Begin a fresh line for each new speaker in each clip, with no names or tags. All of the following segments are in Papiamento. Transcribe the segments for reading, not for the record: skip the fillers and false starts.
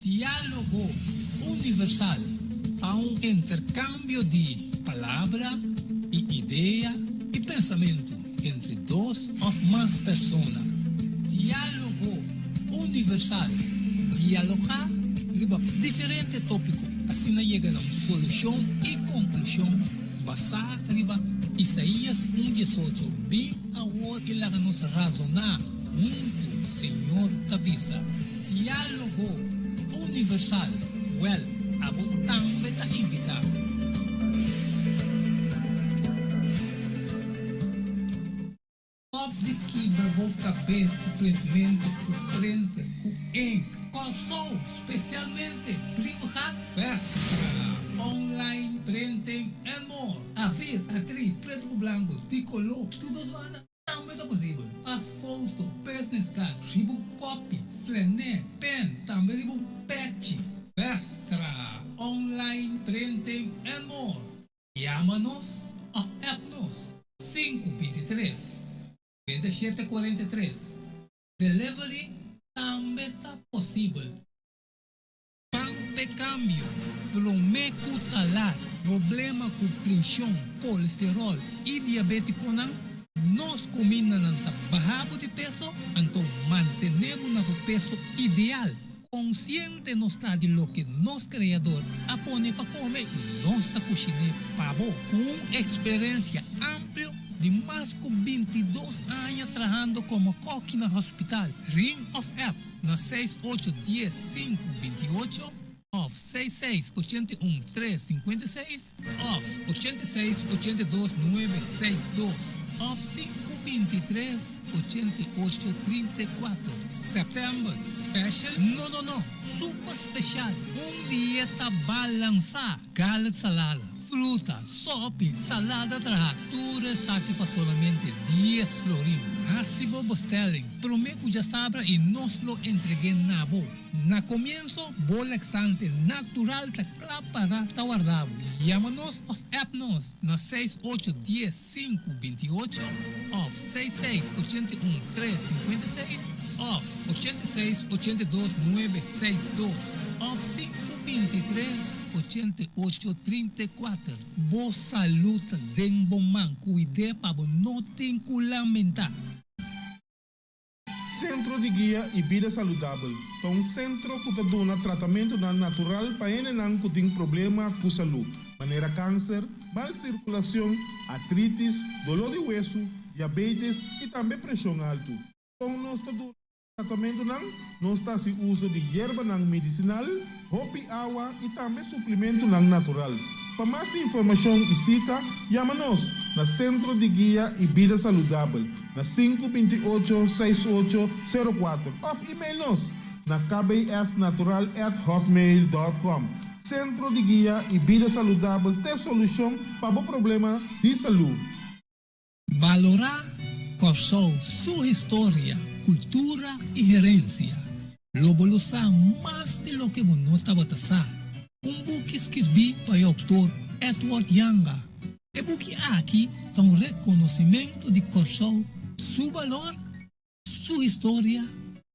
Diálogo Universal ta un interkambio di palabra i idea i pensamentu entre dos òf mas persona. Diálogo Universal, Dialogá riba diferente tópiko asina yega na un solushon i konklushon basá riba Isaías un diesocho, Bin awor i laga nos razoná huntu, Señor ta bisa. Diálogo Universal, Wèl, abo tambe ta invitá. Stòp di kibra bo kabes ku printmentu ku printer ku ink. Kòrsou, spesialmente Brievengat, Vestra, online printing and more. Afir, atri, pretu ku blanku, di koló, tur dos banda. Tambe ta posibel pas foto, business card, riba un kopi, flené, pen, tambe riba un pechi. Vestra, online printing and more. Yama nos of app nos 5 23 97 43. Delivery tambe ta posibel. Ban p'e kambio, promé ku ta lat. Problema ku prenshon, kolesteròl i diabétikonan, nos kumindanan ta baha bo di peso, anto mantené bo na bo peso ideal. Konsiente nos ta di loke nos Kreador a pone pa kome i nos ta kushiné pa bo. Ku un eksperensia amplio di mas ku 22 aña trahando komo kòki na hospital, ring òf app na 6 8 10 5 28 òf 6 6 81 3 56 òf 86 82 9 6 2 òf 5 23 88 34. Sèptèmber special? No no no! Super spesial! Un dieta balansá! Gallet salada, fruta, sopi, salada trahá, tur esaki pa solamente 10 florin. Hasi bo bestelling promé ku djasabra i nos lo entreg'é na bo. Na komienso, bo laxante natural ta kla para ta warda bo. Yama nos òf app nos na 6 8 10 5 28 òf 6 6 81 3 56 òf 86 82 9 6 2 òf 5 23 88 34. Bo salú ta den bo man, kuid'é pa bo no tin ku lamentá.
Sentro di Guia i Bida Saludabel ta un sentro ku ta duna tratamentunan natural pa hendenan ku tin problema ku salú, manera kanser, mal sirkulashon, artritis, doló di wesu, diabetes i tambe preshon altu. Kon nos ta duna tratamentunan? Nos ta hasi uso di yerbanan medisinal, hopi awa i tambe suplementunan natural. Pa mas informashon i sita, yama nos na Sentro di Guia i Bida Saludabel na 5 28 68 04 òf email nos na kbsnatural@hotmail.com. Sentro di Guia i Bida Saludabel ta e solushon pa bo problema di salú.
Balorá Kòrsou su historia, kultura i herensia. Lo bo lo sa mas di loke bo no tabata sa. Un buki skirbí pa e outor Edward Janga. E buki aki ta un rekonosimentu di Kòrsou su balor, su historia,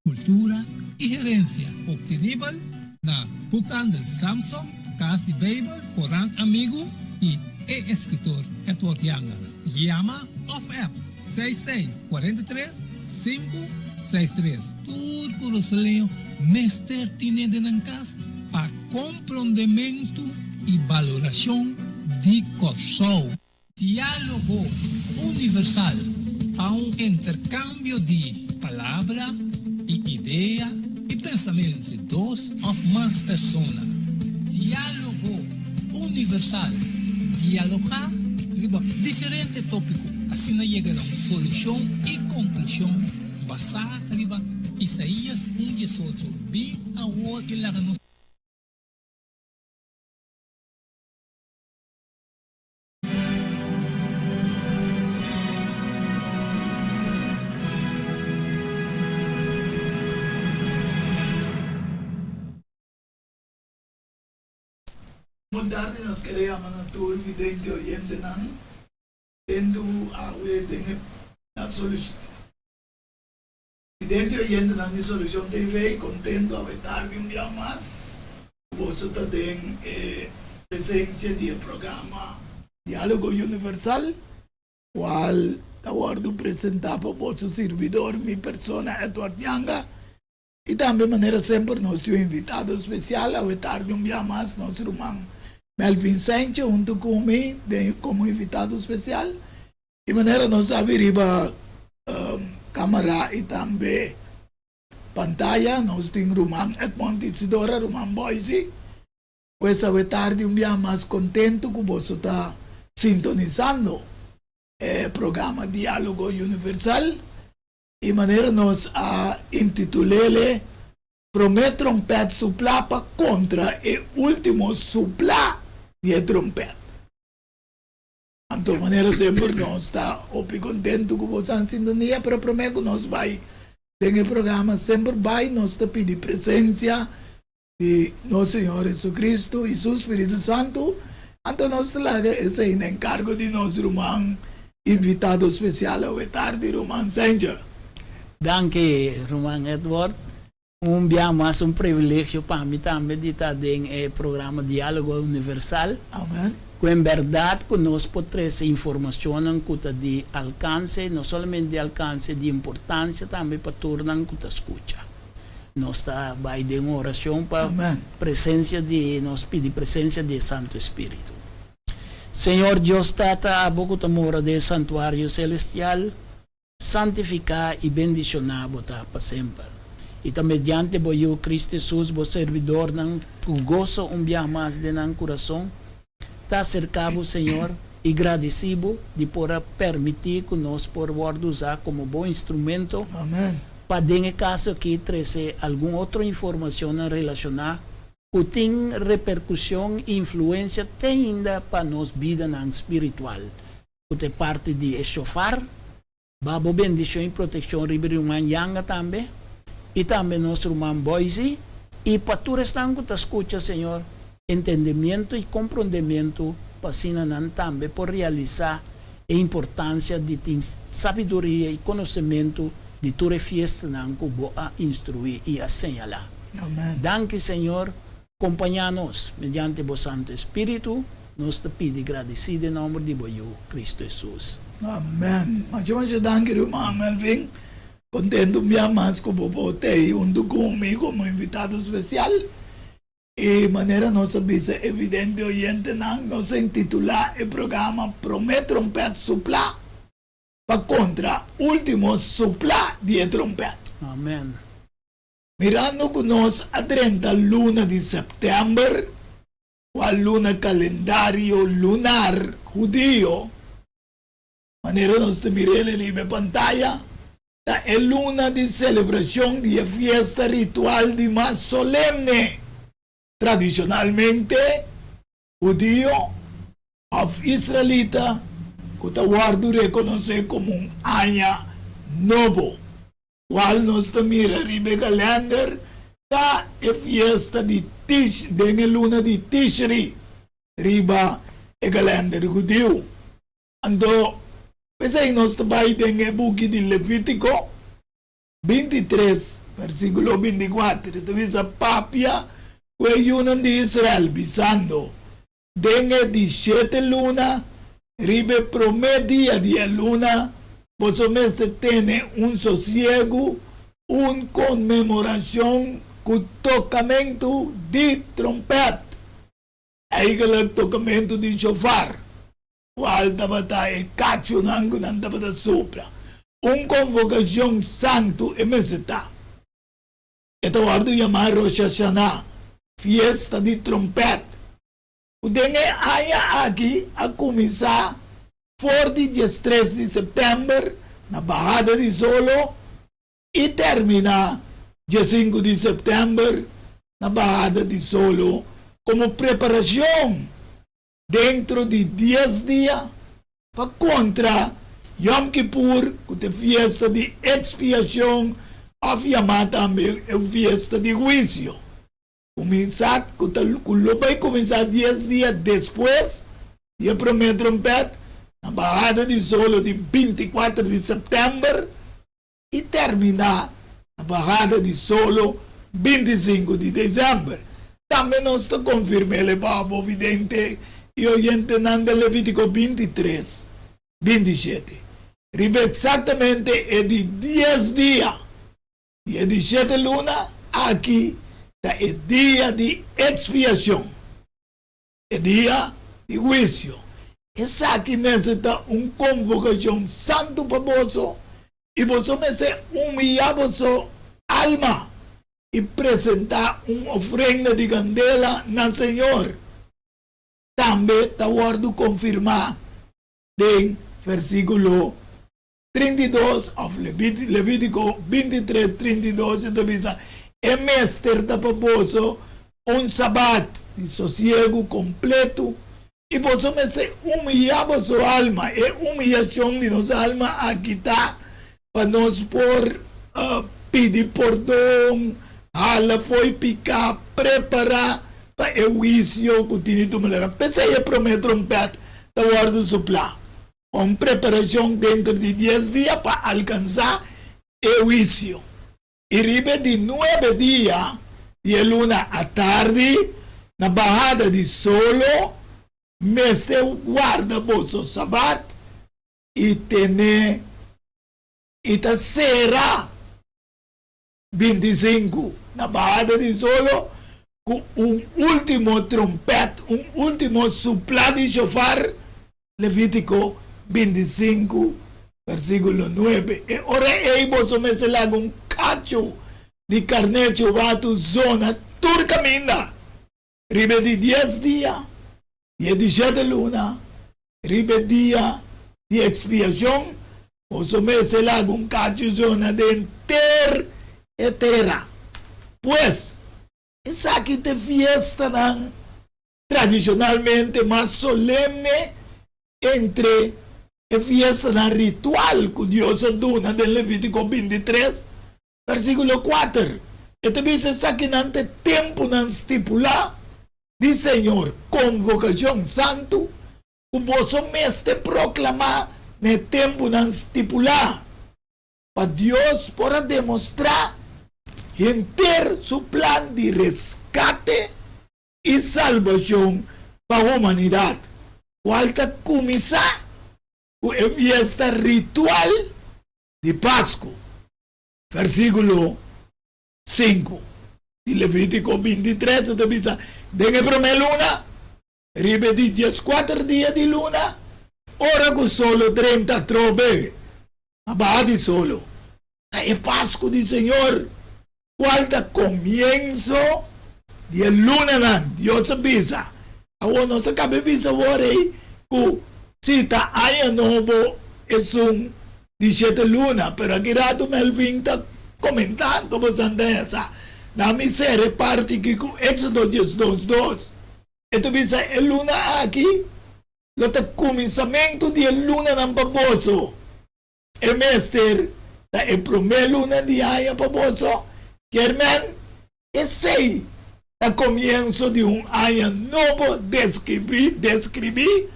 kultura i herensia. Optenibel na Boekhandel Samson, Kas di Beibel, Korant Amigu i e eskritor Edward Janga. Yama òf app 6 6 43 5 6 3. Tur kurasoleño mester tine den nan kas pa komprondementu i balorashon di Kòrsou. Diálogo Universal ta un interkambio di palabra i idea i pensamentu entre dos òf mas persona. Diálogo Universal, Dialogá riba diferente tópiko asina yega na un solushon i konklushon basá riba Isaías un 18, Bin awor i laga nos.
Bon tardi nos kere yama na tur vidente oyentenan tentu awe den e na solucion vidente oyentenan di Solucion TV contento awe tardi un bia mas. Boso ta den e presencia di e programa Dialogo Universal, cual ta wordo presenta pa boso sirbidor, mi persona Edward Yanga, y tambe manera semper nos tin un invitado special, awe tardi un bia mas nos ruman Melvin Sanchez hunto cu mi den como invitado special. Y manera nos sabi riba camara y tambe Pantaya, nos tin ruman Edmond Isidora, ruman Boise. Pues awe tardi un biaha mas kontentu ku boso ta sintonisando e programa Diálogo Universal i manera nos a intitul'ele Promé Trompèt Suplá pa Kontra e Último Suplá di e Trompèt. Anto manera semper nos ta hopi kontentu ku boso a sintonia, pero promé ku nos bai den e programa semper bai nos ta pidi presensia di nos Señor Jesucristo i su Spiritu Santu, anto nos ta laga esei na enkargo di nos ruman invitado spesial awe tardi, ruman Sanger.
Danki ruman Edward. Un bia mas un privilegio pa mi tambe di ta den e programa Diálogo Universal.
Amen.
Ku en bèrdat ku nos por trese informashonnan ku ta di alkanse, no solamente di alkanse, di importansia tambe pa turnan ku ta skucha. Nos ta bai den un orashon pa
Amen.
presensia di, nos pidi presensia di e Santu Espíritu. Señor Dios Tata, abo ku ta mora den e santuario selestial, Santifiká i bendishoná bo ta pa semper. I ta mediante bo Yu Cristo Hesus bo servidornan ku goso un biaha mas den nan kurason ta aserká bo, Señor, i gradisí bo di por a permití ku nos por wòrdu usá komo bo instrumento
Amen.
pa den e kaso akí trese algun otro informashonnan relashoná ku tin reperkushon i influensia te ainda pa nos bidanan spiritual. Ku ta e parti di e shofar, ba bo bendishon i protekshon riba e ruman Yanga tambe, i tambe nos ruman Boise, i pa tur esnan ku ta skucha, Señor, entendemiento i komprondementu pa asina nan tambe por realisá e importansia di tin sabiduria i konosementu di tur e fiestanan ku bo a instruí i a señalá.
Amen.
Danki, Señor, Kompañá nos mediante bo Santu Espíritu, nos ta pidi gradisí den nòmber di bo Yu, Kristu Hesus.
Amèn. Masha masha danki ruman Melvin. Kontentu un bia mas ku bo por tei huntu ku mi komo invitado spesial. I manera nos a bisa e vidente oyentenan, nos a intitulá e programa Promé Trompèt Suplá pa Kontra Último Suplá di e Trompèt.
Amèn.
Mirando ku nos a drenta luna di sèptèmber, kual luna kalendario lunar hudio, manera nos ta mir'el riba e pantaya, ta e luna di selebrashon di e fiesta ritual di mas solemne. Tradishonalmente, hudio òf israelita ku ta wòrdu rekonosé komo un aña nobo. Cual nos ta mira riba e kalender ta e fiesta di Tish den e luna di Tishri riba e kalender hudiu. Anto, p'esei nos ta bai den e buki di Levítiko 23, versíkulo 24, e ta bisa, Papia ku e yunan di Israel, bisando, Den e di shete luna, riba e promé dia di e luna, boso mester tene un sosiegu, un konmemorashon ku tokamentu di trompèt, eigentlik tokamentu di shofar, kual tabata e kachunan ku nan tabata supla. Un konvokashon santu e mester ta. E ta wòrdu yamá Rosh Hashanah, Fiesta di Trompèt, ku den e aña aki a kuminsá for di diestres di sèptèmber na bahada di solo i terminá diesinku di sèptèmber na bahada di solo komo preparashon dentro di dies dia pa kontra Yom Kippur, ku ta e fiesta di ekspiashon òf yamá tambe e fiesta di huisio. Kuminsá ku ta ku lo bai kuminsá dies dia despues di e promé trompèt na bahada di solo di 24 di sèptèmber i terminá na bahada di solo 25 di desèmber. Tambe nos ta konfirm'é pa bo vidente i oyentenan den Levítiko 23, 27. Riba eksaktamente e di dies dia di e di shete luna aki ta e dia di ekspiashon, e dia di huisio. Esaki mester ta un konvokashon santu pa boso, i boso mester humiyá boso alma i presentá un ofrenda di kandela na Señor. Tambe ta wòrdu konfirmá den versíkulo 32 òf Levítiko 23, 32 e ta bisa, E mester ta pa boso un sabat di sosiegu kompletu, i boso mester humiyá boso alma. E humiyashon di nos alma aki ta pa nos por pidi pordon, hala fo'i piká, prepará pa e huisio ku tin di tuma lugar. P'esei e promé trompèt ta wòrdu suplá, pa un preparashon denter di dies dia pa alkansá e huisio. I riba e di nuebe dia di e luna atardi, na bahada di solo, mester warda boso sabat i tene i ta sera 25 na bahada di solo ku un ultimo trompèt, un ultimo suplá di shofar, Levítiko 25, versíkulo 9. E ora ei boso mester laga un kachu di karné chubatu zona tur kaminda. Riba e di dies dia di e di shete luna, riba e dia di ekspiashon, boso mester laga un kachu zona den ter e tera. Pues, esaki ta e fiestanan tradishonalmente mas solemne entre e fiestanan ritual ku Dios a duna den Levítiko 23, Versíkulo kuater, E ta bisa esakinan ta e tempunan stipulá di Señor, konvokashon santu, ku boso mester proklamá na e tempunan stipulá, pa Dios por a demostrá henter su plan di reskate i salbashon pa humanidat, kual ta kuminsá ku e fiesta ritual di Pasku. Versíkulo 5 di Levítiko 23 ta bisa, Den e promé luna, riba e di dieskuater dia di luna, ora ku solo drenta atrobe, a baha di solo, ta e Pasku di Señor, kual ta komienso di e lunanan. Dios a bisa. Awor nos a kaba bisa awor ei ku si ta aña nobo esun di shete luna, pero aki rato Melvin ta komentando bosan ta hesa. Na mi sera e parti aki ku Éxodo 12, dos. E ta bisa e luna aki lo ta kuminsamentu di e lunanan pa boso. E mester ta e promé luna di aña pa boso, kier men esei ta komienso di un aña nobo deskribí, deskribí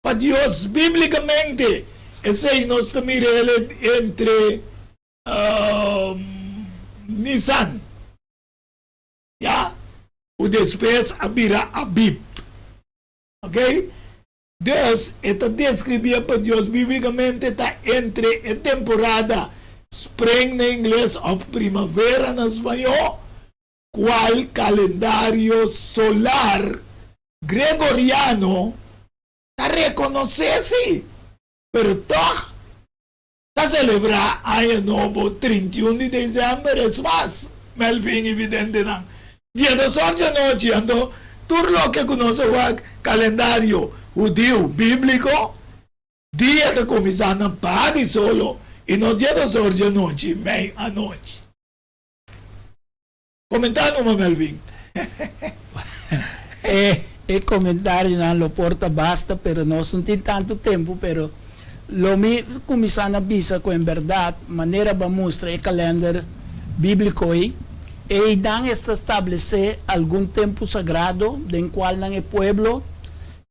pa Dios bíblikamente. Esei nos ta mira el entre Nisan, ya, ku despues a bira Abib. Oke? Dus, e ta deskribí pa Dios bíblikamente ta entre e temporada spring na ingles òf primavera na spañó, kual kalendario solar gregoriano ta rekonosé sí, pero tòg ta selebrá Aña Nobo 31 di desèmber. Es mas, Melvin i videntenan, dia dos or dje anochi, anto tur loke ku nos a wak kalendario hudiu bíbliko, dia ta kuminsá na baha di solo i no dia dos or dje anochi, mei anochi. Komentá numa, Melvin.
E e komentarionan lo por ta basta, pero nos no tin tantu tempu, pero lo mi kuminsá na bisa ku en bèrdat manera bo a mustra e kalènder bíbliko ei, einan e ta stablesé algun tempu sagrado den kualnan e pueblo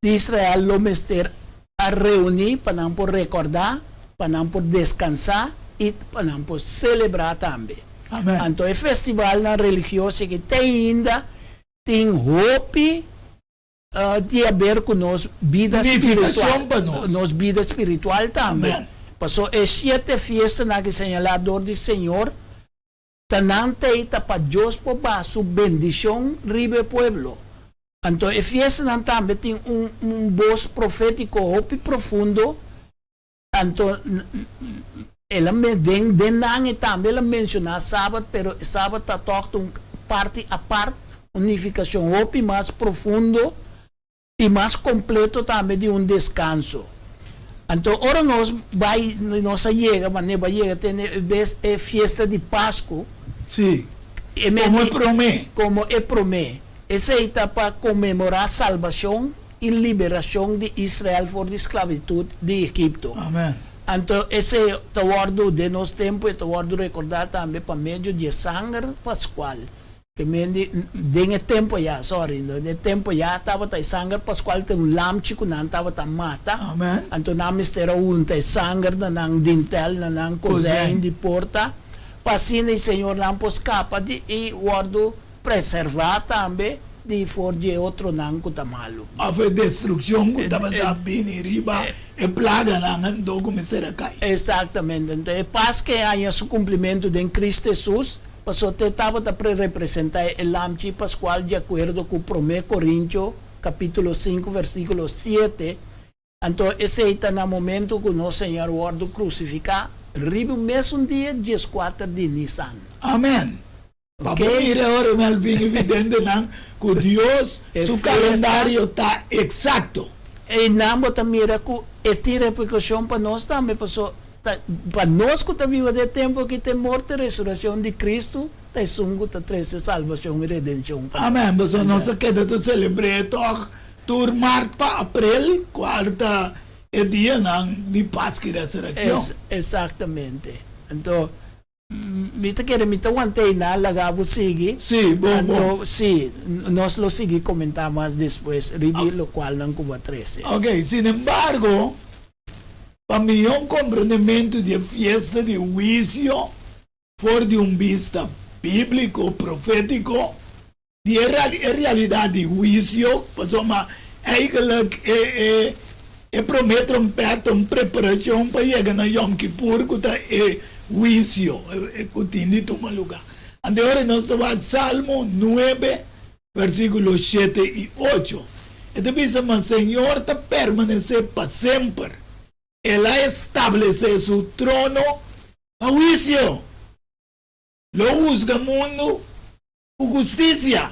di Israel lo mester a reuní pa nan por rekordá, pa nan por deskansá i pa nan por selebrá tambe.
Amen.
Anto e festivalnan religioso aki te ainda. tin hopi di haber ku nos bida spiritual,
pa nos.
Nos bida spiritual tambe.
Amen.
Paso e siete fiestanan ki señalá dor di Señor ta nan tei ta pa Dios por baha su bendishon riba e pueblo. Anto e fiestanan tambe tin un un bos profétiko hopi profundo. Anto el a den den nan e tambe el a menshoná Sabat, pero e Sabat ta tòg ta un parti apart, un nifikashon hopi mas profundo i mas kompleto tambe di un deskanso. Anto ora nos bai, nos a yega, manera bo a yega te e bes e fiesta di Pasku,
Sí,
e
komo e promé.
Komo e promé. Esei ta pa konmemorá salbashon i liberashon di Israel for di sklabitut di Egipto.
Amen.
Anto esei ta wòrdu den nos tempu, e ta wòrdu rekordá tambe pa medio di e sanger paskual. Ke men di, den e tempu ayá, sorry, den e tempu ayá tabata e sanger paskual ta un lamchi ku nan tabata mata.
Amen.
Anto nan mester a hunta e sanger na nan dintel, na nan kozijn di porta, pa asina e Señor nan por skapa di i wòrdu Preservá tambe di for dje otronan ku ta malu.
Òf e destrukshon ku tabata bini riba e plaganan anto ku mester a kai.
Eksaktamente. Anto e pas ke haña su kumplimentu den Kristu Hesus, pasobra te tabata pre-representá e Lamchi Paskual di akuerdo ku Promé Korintio kapítulo sinku versíkulo siete, anto esei ta na momentu ku nos Señor wòrdu krusifiká riba un mesun dia dieskuater di Nisan.
Amèn. Pa bo mira ora mi al bin evidente nan ku Dios su kalendario ta eksakto.
I nan bo ta mira ku e tin reperkushon pa nos tambe, paso ta pa nos ku ta biba den e tempu aki ta e morto i resurashon di Kristu ta esun ku ta trese salbashon i redenshon pa nos.
Amen, paso nos a keda ta selebr'é tòg tur mart pa aprel, kual ta e dianan di Paskua i Resurekshon.
Esaktamente. Anto Mi ta kere mi ta want'ei na laga bo sigui.
Sí, bon, bon.
Anto, sí, nos lo sigui komentá mas despues riba lokualnan ku bo a trese.
Ok, sinembargo, pa mihó komprendementu di e fiesta di huisio for di un bista bíbliko profétiko, Di e e realidat di huisio, pasobra eigenlijk e e e promé trompèt ta un preparashon pa yega na Yom Kippur ku ta e huisio ku tin di tuma lugá. Anto e ora nos ta wak Salmo nuebe versíkulo shete i ocho. E ta bisa, Ma Señor ta permanesé pa semper, El a establesé su trono pa huisio. Lo husga mundu ku hustisia,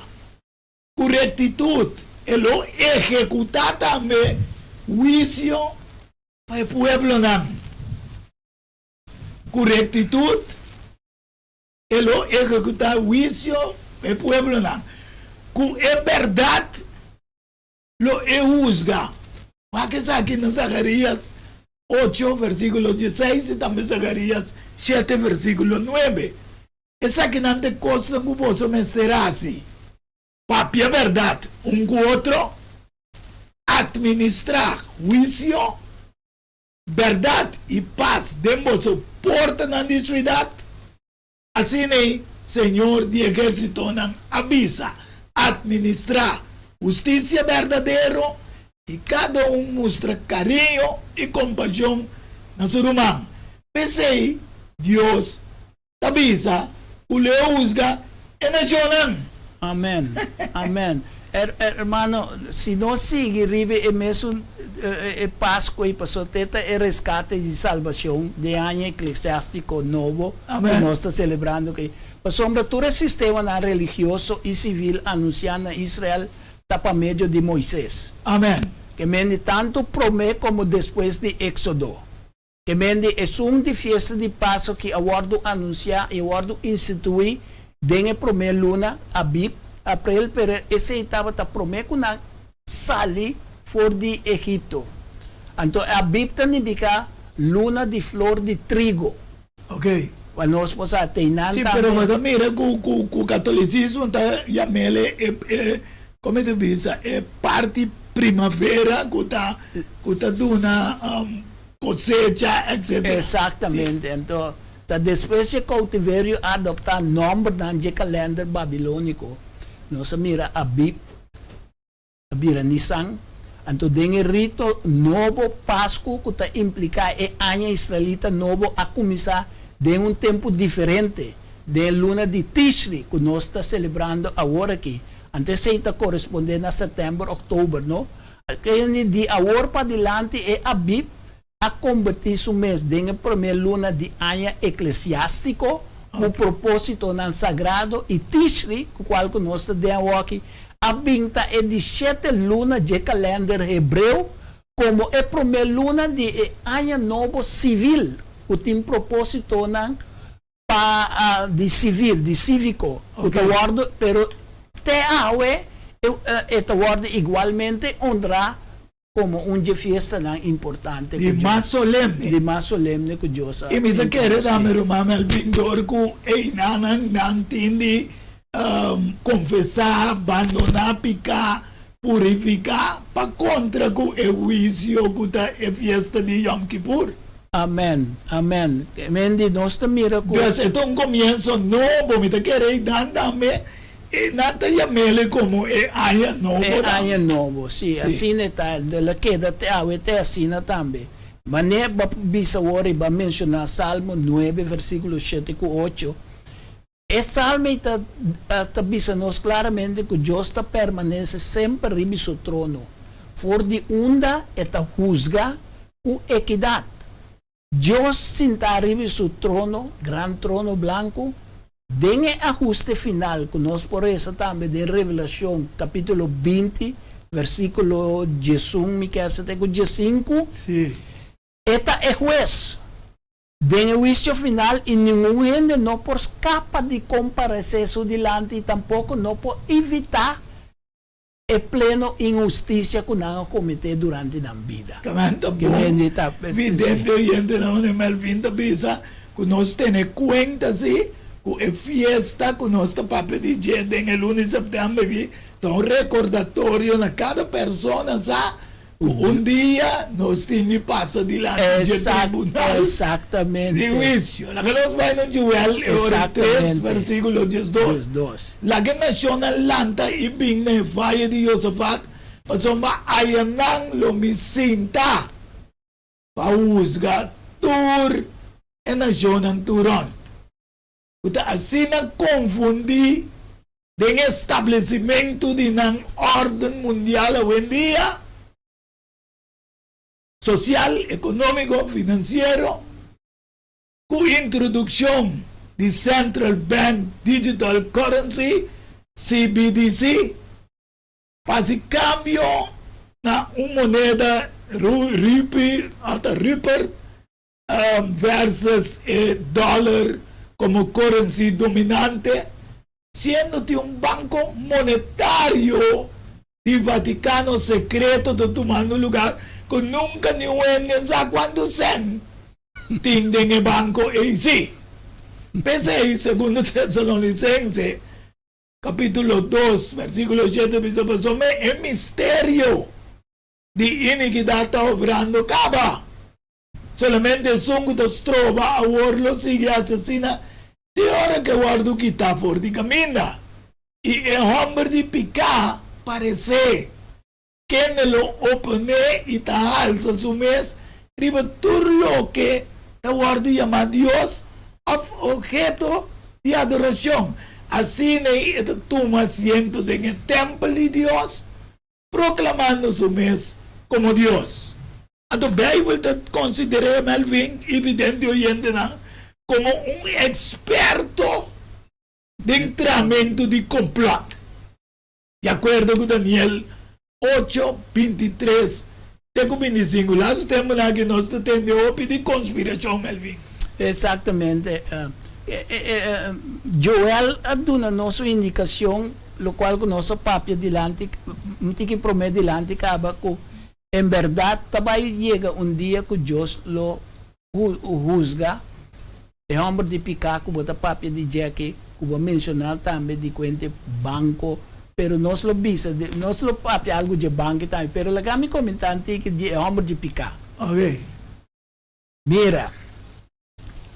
ku rektitut, e lo ehekutá tambe huisio pa e pueblonan. Ku rektitut, e lo ehekutá huisio pa e pueblonan. Ku e bèrdat lo e husga. Wak esaki na Zakarías ocho, versíkulo dieseis i tambe Zakarías shete, versíkulo nuebe. Esakinan ta e kosnan ku boso mester hasi, papia bèrdat un ku otro, atministrá huisio, bèrdat i pas den boso portanan di suidat. Asina Señor di ehérsitonan a bisa, Atministrá hustisia berdadero i kada un mustra kariño i kompashon na su ruman. P'esei Dios ta bisa ku lo e husga e nashonnan.
Amen. Amen. Hermano, si nos sigui riba e mesun e Pascua y pasobra te ta e rescate di salbacion den aña eclesiastico nobo cu nos ta celebrando aki. Pasobra tur e sistemanan religioso y civil anuncia na Israel ta pa medio di Moises.
Amen.
Ke mende tanto prome como despues di Exodo. Ke mende esun di fiesta di Paso ki a wòrdu anunsiá i a wòrdu instituí den e promé luna, Abib, aprel, pero esei tabata promé ku nan sali for di Egipto. Anto Abib ta nifiká luna di flor di trigo.
Ok.
Pa nos por sa, te nan
Sí,
tambe.
pero bo ta mira ku ku ku katolisismo ta yam'el e e komo ta bisa e parti primavera ku ta ku ta duna Cosecha, etc.
Exactamente. Anto, ta despues dje cautiverio a adopta nombernan dje kalender babilonico. Nos a mira Abib a bira Nisan. Anto den e rito nobo Pasku ku ta impliká e aña israelita nobo a kuminsá den un tempu diferente, den e luna di Tishri ku nos ta selebrando awor aki. Anto esei ta korespondé na sètèmber, òktober, no? Di awor padilanti e Abib a kombertí su mes den e promé luna di aña eklesiástiko ku propósitonan sagrado i Tishri, ku kual ku nos ta den awoki, a bin ta e di shete luna dje kalènder hebreo komo e promé luna di e aña nobo sivil ku tin propósitonan pa di sivil, di síviko, ku ta wòrdu, pero te awe e ta wòrdu igualmente honrá komo un dje fiestanan importante ku
Di mas solemne.
Di mas solemne ku Dios a
I mi ta kere
introdusí.
tambe, ruman Melvin, dor ku einanan nan tin di konfesá, bandoná piká, purifiká pa kontra ku e huisio ku ta e fiesta di Yom Kippur.
Amen, amen. Mendi nos ta mira ku.
Dus e ta un komienso nobo, mi ta kere i nan tambe e nan ta yam'el komo e aña nobo
E
tambe.
aña nobo, si, asina e ta, el a keda te awe te asina tambe. Manera bo a bisa awor i bo a menshoná Salmo nuebe versíkulo shete ku ocho, E salmo ei ta ta bisa nos klaramente ku Dios ta permanese semper riba su trono, for di unda e ta husga ku ekidat. Dios sintá riba su trono, gran trono blanku. Den e ahuste final ku nos por resa tambe den Revelashon kapítulo 20, versíkulo 11, mi kier sa te ku 15, e ta e hues. Den e huisio final i ningun hende no por skapa di komparesé su dilanti i tampoko no por evitá e pleno inhustisia ku nan a kometé durante nan bida.
Kamanta bon, vidente oyentenan manera Melvin ta bisa ku nos tene kuenta si ku e fiesta ku nos ta papia di dje den e luna di sèptèmber aki ta un rekordatorio na kada persona sa Ku un dia nos tin di pasa dilanti dje tribunal di huisio. Laga nos bai na Joel e ora 3 versikulo 12. Laga e nashonnan lanta i bin na e vaye di Josafat, pasobra ayanan lo mi sinta pa husga tur e nashonnan tur rònt. Ku ta asina konfundí den establesimentu di nan órden mundial awendia, sosial, ekonómiko, finansiero, ku introdukshon di Central Bank Digital Currency, CBDC, pa hasi kambio na un moneda rupee, òf Rupert, versus e dòler komo currency dominante, siendo tin un banko monetario di Vaticano secreto ta tumando lugar ku nunka niun hende sa kuantu sèn tin den e banko ei. Sí, p'esei Segundo Tesalonicense kapitulo 2 versikulo 7 bisa pasobra e misterio di inikidat ta obrando kaba. Solamente esun ku ta stroba awor lo sigui asesina te ora ku e wòrdu kitá for di kaminda. I e hòmber di piká paresé, kende lo oponé i ta halsa su mes riba tur loke ta wòrdu yamá dios òf obheto di adorashon. Asina ei e ta tuma asiento den e tèmpel di Dios, proklamando su mes komo Dios. Anto Bijbel ta konsider'é Melvin i vidente oyentenan komo un eksperto den tramentu di komplòt, di akuerdo ku Daniel 8, 23 te ku 25. Laatste tempunan aki nos ta tende hopi di konspirashon, Melvin.
Eksaktamente. Joel a duna nos un indikashon, lokual ku nos a papia dilanti, un tiki promé dilanti kaba ku En bèrdat ta bai yega un dia ku Dios lo husga e hòmber di piká ku bo ta papia di djeki, ku bo a menshoná tambe di kuente banko, pero nos lo bisa, nos lo papia algu dje banki tambe, pero laga mi komentá un tiki di e hòmber di piká. Mira,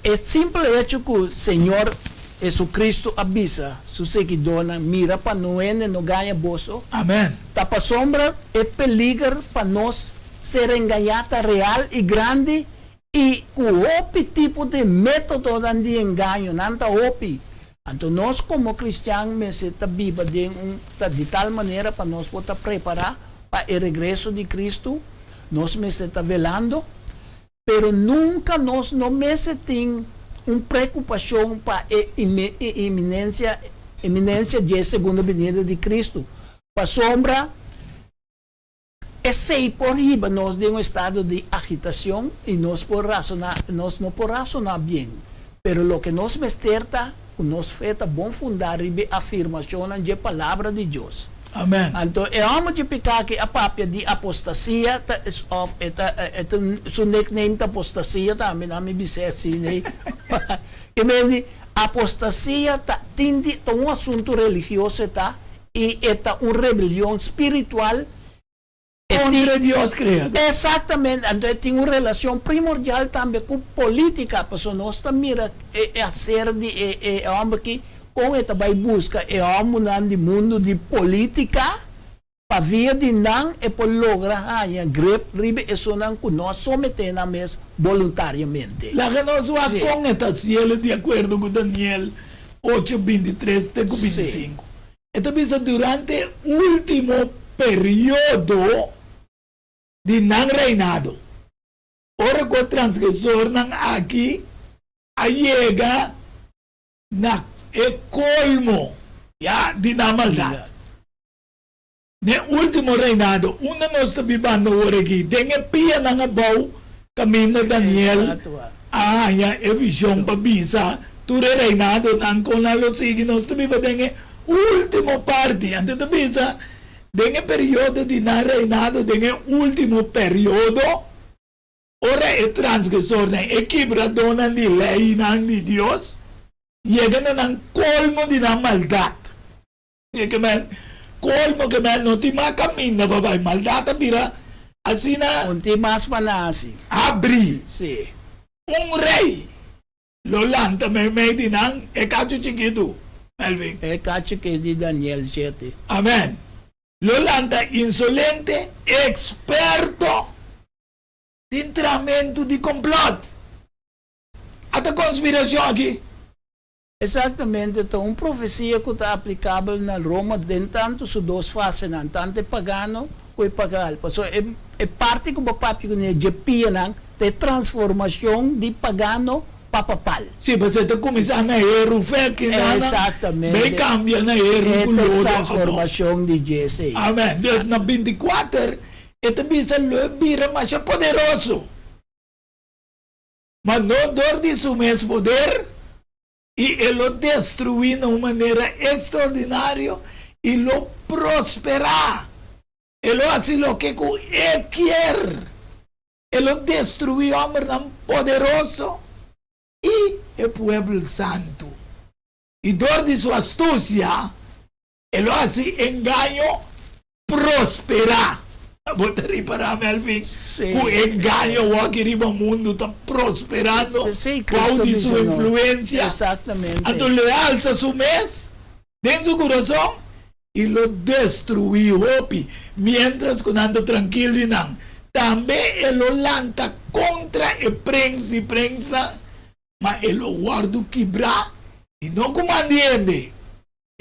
e simpel hecho ku Señor. Hesu-Kristu a bisa su seguidónan, Mira pa no hende no gaña boso.
Amèn.
Ta pasobra e peliger pa nos ser engañá ta real i grandi i ku hopi tipo di métodonan di engaño, nan ta hopi. Anto nos komo kristian mester ta biba den un ta di tal manera pa nos por ta prepará pa e regreso di Kristu, nos mester ta velando. Pero nunka nos no mester tin un preokupashon pa e inminensia inminensia dje segundo binida di Kristu, pasobra esei por hiba nos den un estado di agitashon i nos por rasoná nos no por rasoná bien. Pero loke nos mester ta ku nos fe ta bon fundá riba e afirmashonnan dje Palabra di Dios.
Amen.
Anto e hòmber dje piká aki a papia di apostasia ta òf e ta e ta su nickname ta apostasia tambe nan mi bis'é asina ei. Ke men di apostasia ta tin di ta un asuntu religioso e ta i e ta un rebelion spiritual. E tin.
Kontra Dios Kreador.
Exactamente, anto e tin un relacion primordial tambe cu politica, pasobra nos ta mira e hacer di e e homber aki, con e ta bay busca e hombernan di mundo di politica, pa via di nan e por logra haya grip riba esunnan cu no a somete nan mes boluntariamente.
Laga nos wak con e ta haciele di acuerdo cu Daniel ocho, 23 te cu 25. E ta bisa durante e último periodo di nan reinado, ora ku e transgresornan aki a yega na e kolmo, ya, di nan maldat. Na e último reinado, unda nos ta bibando awor aki, den e pianan abou kaminda Daniel a haña e vishon pa bisa tur e reinadonan kon nan lo sigui. Nos ta biba den e último parti. Anto ta bisa den e periodo di nan reinado, den e último periodo, ora e transgresornan, e kibradónan di leinan di Dios, yega na nan kolmo di nan maldat. Ke men kolmo ke men no tin mas kaminda pa bai. Maldat a bira asina.
Un tin mas pa nasi.
Abri.
Si.
Un rei lo lanta meimei di nan, e kachu chikitu, Melvin.
E kachu ke di Daniel shete.
Amen. Lo lanta insolente, eksperto den tramentu di komplòt. Ata konspirashon aki.
Exactamente, ta un profecia cu ta aplicabel na Roma den tanto su dos fasenan, tanto e pagano cu e pagal. Pasobra e e parti cu bo papia cu ne dje pianan ta e transformacion di pagano pa papal.
Si, pasobra e ta cuminsa na heru fek y nana
Exactamente.
bay cambia na heru
E
cu
ta e
lodo abao.
transformacion di dje esey.
Amen. Dus na 24 e ta bisa lo e bira masha poderoso. Ma no dor di su mes poder, i e lo destruí na un manera ekstraordinario i lo prosperá. E lo hasi loke ku e kier. E lo destruí hòmbernan poderoso i e pueblo santu. I dor di su astusia E lo hasi engaño prosperá. Bo ta ripará, Melvin, ku engaño awor riba mundu ta prosperando bou di su influensia? Anto lo e alsa su mes den su kurason i lo destruí hopi, miéntras ku nan ta trankil di nan. Tambe e lo lanta kontra e prens di prensnan, ma e lo wòrdu kibrá i no ku man di hende.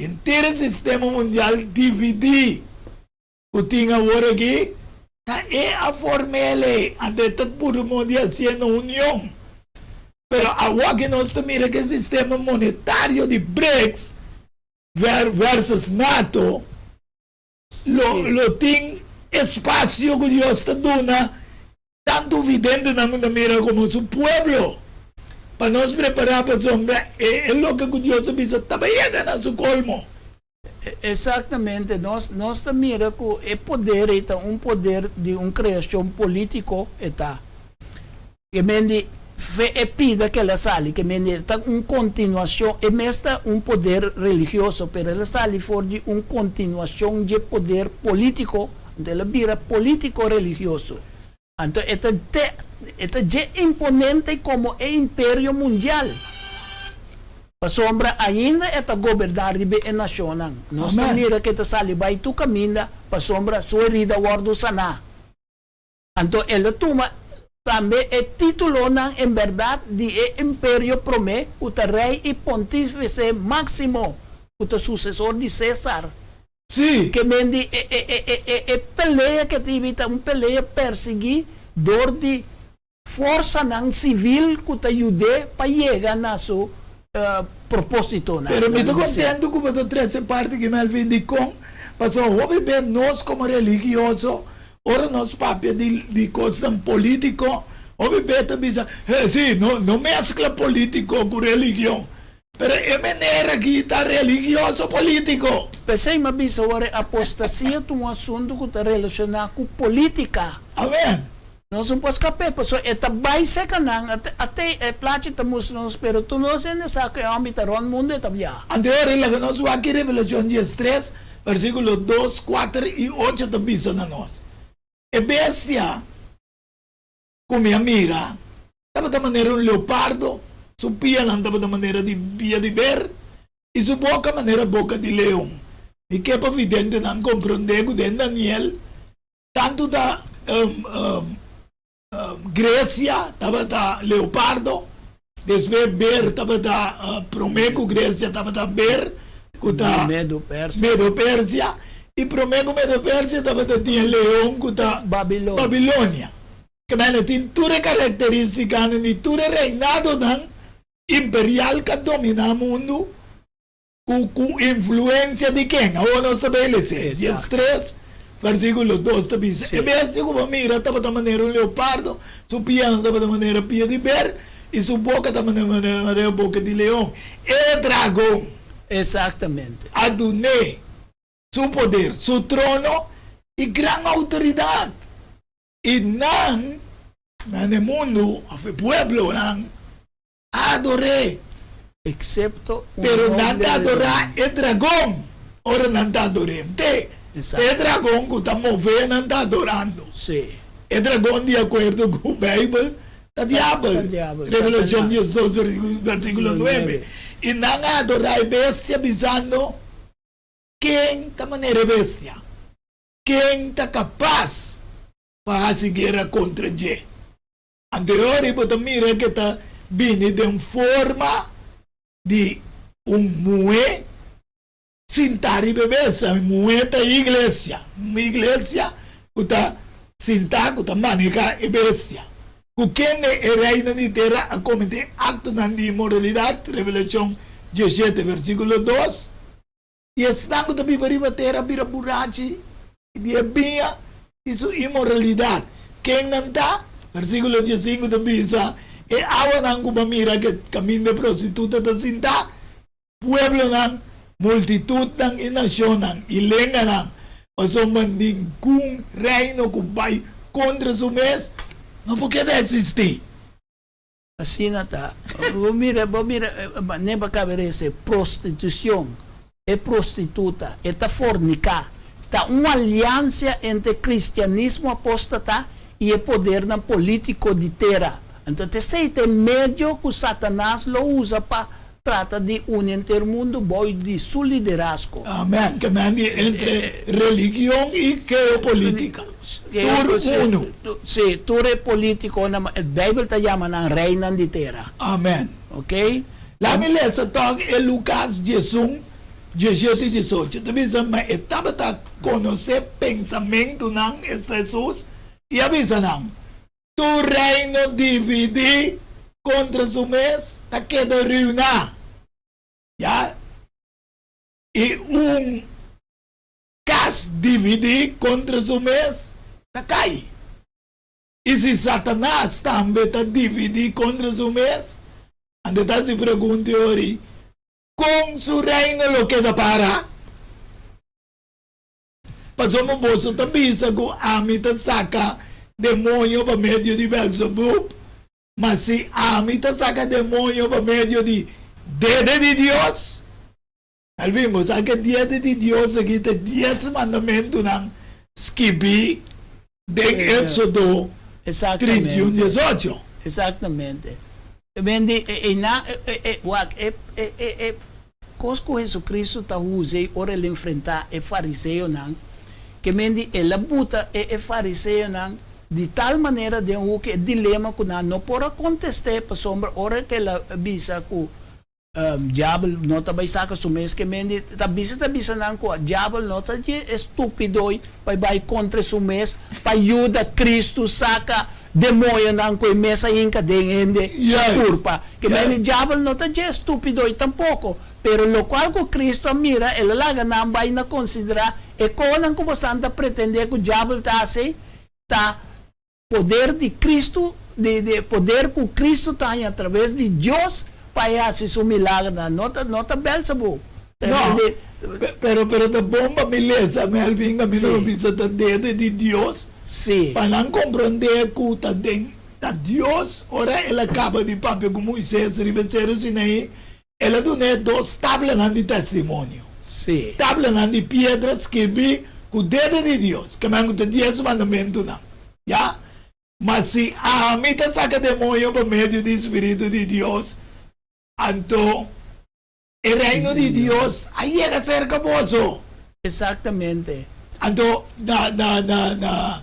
Henter e sistema mundial dividí ku tin awor aki ta e a form'el, anto e ta puru modo di hasiendo union. Pero awor aki nos ta mira ku e sistema monetario di BRICS versus nato lo lo tin espasio ku Dios ta duna tantu videntenan ku ta mira komo su pueblo pa nos prepará pasobra e loke ku Dios a bisa ta bai yega na su kolmo.
Exactamente, nos nos ta mira cu e poder ey ta un poder di un creacion politico e ta. Ke men di fe e pida ke el a sali, ke men di e ta un continuacion, e mes ta un poder religioso, pero el a sali for di un continuacion dje poder politico, anto el a bira politico religioso. Anto e ta te e ta dje imponente como e imperio mundial. Pasobra ainda e ta goberná riba e nashonnan. Nos ta mira ku e ta sali bai tur kaminda, pasobra su herida a wòrdu saná. Anto el a tuma tambe e títulonan en bèrdat di e imperio promé, ku ta rei i pontífise máksimo, ku ta susesor di Sésar.
Sí.
Ke men di e e e e e pelea ku e tin ta un pelea persiguí dor di Forsanan sivil ku ta yud'é pa yega na su propósitonan.
Pero mi ta kontentu ku bo ta trese parti aki, Melvin, dikon? Pasobra hopi bes nos komo religioso, ora nos papia di di kosnan polítiko, hopi bes ta bisa, He, si, no no meskla polítiko ku religion. Pero e mener aki ta religioso polítiko.
P'esei mi a bisa ora e apostasia ta un asuntu ku ta relashoná ku polítika.
Amen.
Nos no por skap'é, pasobra e ta bai seka nan, ate e plachi ta mustra nos, pero tur nos hende sa ku e hòmber ta rònt mundu e ta biaha.
Ante ora laga nos wak ki Revelashon diestres, versíkulo dos, kuater i ocho ta bisa na nos. E bestia ku mi a mira tabata manera un leopardo, su pianan tabata manera di pia di ber, i su boka manera boka di leon. Mi ke pa videntenan komprondé ku den Daniel Tantu ta Grecia tabata leopardo, despues ber tabata prome ku Grecia tabata ber ku ta Medo Persia i prome ku Medo Persia tabata tin e leon ku ta Babilonia. Kebende tin tur e karakteristikanan di tur e reinadonan imperial ku a dominá mundu. Ku ku influensia di ken? Awor nos ta bay lese. Diestres, versikulo dos ta bisa, E bestia ku bo mira tabata manera un leopardo, su pianan tabata manera pia di ber, i su boka tabata manera boka di leon. E dragon.
Exactamente.
A dun'é su poder, su trono i gran outoridat. I nan, nan e mundu, òf e pueblonan, a ador'é.
Excepto un
Pero nan
noble
ta adorá
reunion.
e dragon ora nan ta ador'é. Nte,
Exacto.
e dragon ku ta mov'é nan ta adorando.
Sí.
E dragon di akuerdo ku Beibel ta
Ta
diabel.
diabel,
Revelashon
Satanas.
diesdos versíkulo
Versíkulo
nuebe.
nuebe.
I nan a adorá e bestia bisando, Ken ta manera e bestia? Ken ta kapas pa hasi guera kontra dje? Anto e ora ei bo ta mira ke ta bini den forma di un muhé sintá riba e mesa. E muhé ta e iglesia, un iglesia ku ta sintá, ku ta manehá e bestia. Ku kende e reinan di tera a kometé aktonan di inmoralidat, Revelashon diesshete versíkulo dos. I esnan ku ta biba riba tera a bira burachi di e biña di su inmoralidat. Ken nan ta? Versíkulo diesinku ta bisa, E awanan ku bo a mira ku kaminda e prostituta ta sintá, pueblonan, multitutnan i nashonnan i lenganan, pasobra ningun reino ku bai kontra su mes no por keda eksistí.
Asina ta. Bo mira, bo mira, ne pa cabe rese, prostitucion, e prostituta, e ta fornica. Ta un aliancia entre cristianismo apostata y e podernan politico di tera. Anto t'esey ta e medio cu Satanas lo usa pa trata di uni henter mundo bou di su liderazgo.
Amen. Ke men di entre religion i geopolitica. Tur unu.
Sí, tur e politiconan, e Bijbel ta yama nan reinan di tera.
Amen.
Ok.
Laat mi lesa tòg e Lukas diesun, diesshete i diesocho. Ta bisa, Ma e tabata konosé pensamentunan, esta Hesus, i a bisa nan, Tur reino dividí kontra su mes ta keda ruiná, ya, i un kas dividí kontra su mes ta kai. I si Satanas tambe ta dividí kontra su mes, anto ta hasi pregunta e ora, Kon su reino lo keda para? Pasobra boso ta bisa ku ami ta saka demoño pa medio di Belzebub, ma si ami ta saka demoño pa medio di dede di Dios, Alvin, bo sa ku e dede di Dios aki ta e dies mandamentunan skibí den Éksodo 31, diesocho.
Exactamente. Bende e na e e wak e e e e kos ku Hesukristu ta usa ei ora el enfrentá e fariseonan, ke mendi el a buta e e fariseonan di tal manera den huki e dilema ku nan no por a kontest'é, pasobra ora ku el a bisa ku Diabel no ta bai saka su mes ke mendi ta bisa ta bisa nan ku diabel no ta dje estupidoi pa e bai kontra su mes pa yuda Cristo saka demoñonan ku e mes a hinka den hende su kurpa. Ke mendi diabel no ta dje estupidoi tampoko, pero lokual ku Cristo a mira el a laga nan bai na konsiderá e konan ku bosan ta pretendé ku diabel ta hasi ta Poder di Cristo, di di e poder cu Cristo ta haña atraves di Dios pa e haci su milagernan. No ta, no ta Belzebub. Ta
No,
di.
pero, pero ta bon pa mi lesa, Melvin, a mi no
Sí.
bisa ta dede di Dios,
Sí.
pa nan comprende cu ta den, ta Dios, ora el a caba di papia cu Moises riba e Seru Sinaí, el a dun'é dos tablanan di testimonio,
Sí.
tablanan di piedra skirbi cu dede di Dios, kemen cu ta dies mandamentunan. Ya? Ma si ami ta saka demoño pa medio di spiritu di Dios, anto e reino di Dios a yega serka boso.
Exactamente.
Anto na na na na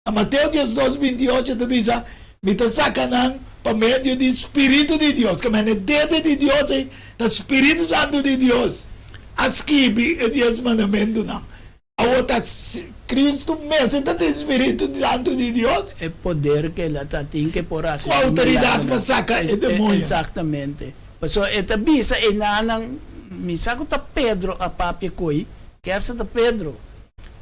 na Mateo 12, 28 ta bisa, Mi ta saka nan pa medio di spiritu di Dios. Ke men e dede di Dios ei ta Spiritu Santu di Dios a skibi e dies mandamentunan. Awor ta Cristo mester ta tin Spiritu Santu di Dios.
E poder ke el a ta tin ke por hasi
Ku
su
outoridat pa
milagronan.
saka e demoño.
Exactamente. Pasobra e ta bisa e nanan, mi sa ku ta Pedro a papia ku ei, kier sa ta Pedro.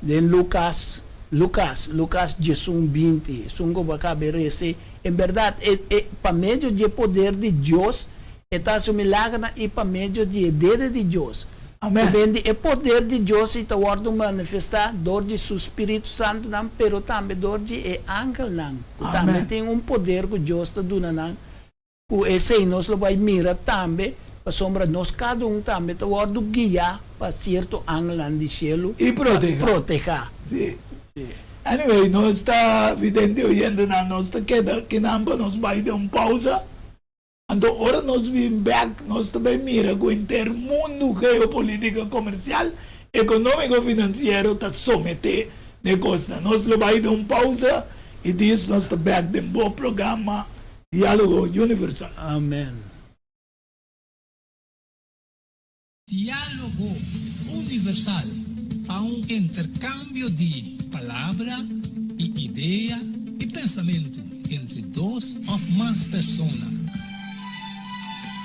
Den Lucas, Lucas, Lucas 11, 20, esun ku bo a kaba e rese, en bèrdat e, e, pa medio di e poder di Dios e ta hasi un milagronan i pa medio di e dede di Dios.
Amen.
Bende e poder di Dios i ta wòrdu manifestá dor di Su Spiritu Santunan, pero tambe dor di e angelnan, ku tambe
Amen.
tin un poder ku Dios ta duna nan, ku esei nos lo bai mira tambe, pasobra nos kada un tambe ta wòrdu guiá pa sierto angelnan di shelu
I
pa
protehá.
protehá.
Sí. Anyway, nos ta vidente oyentenan, nos ta keda kinan pa nos bai den un pausa. Anto ora nos bin bek nos ta bay mira cu henter mundo geopolitica comercial, economico financiero ta somete n'e cosnan. Nos lo bay den un pausa y dis nos ta bek den bo programa Dialogo Universal.
Amen.
Diálogo Universal ta un interkambio di palabra i idea i pensamentu entre dos òf mas persona.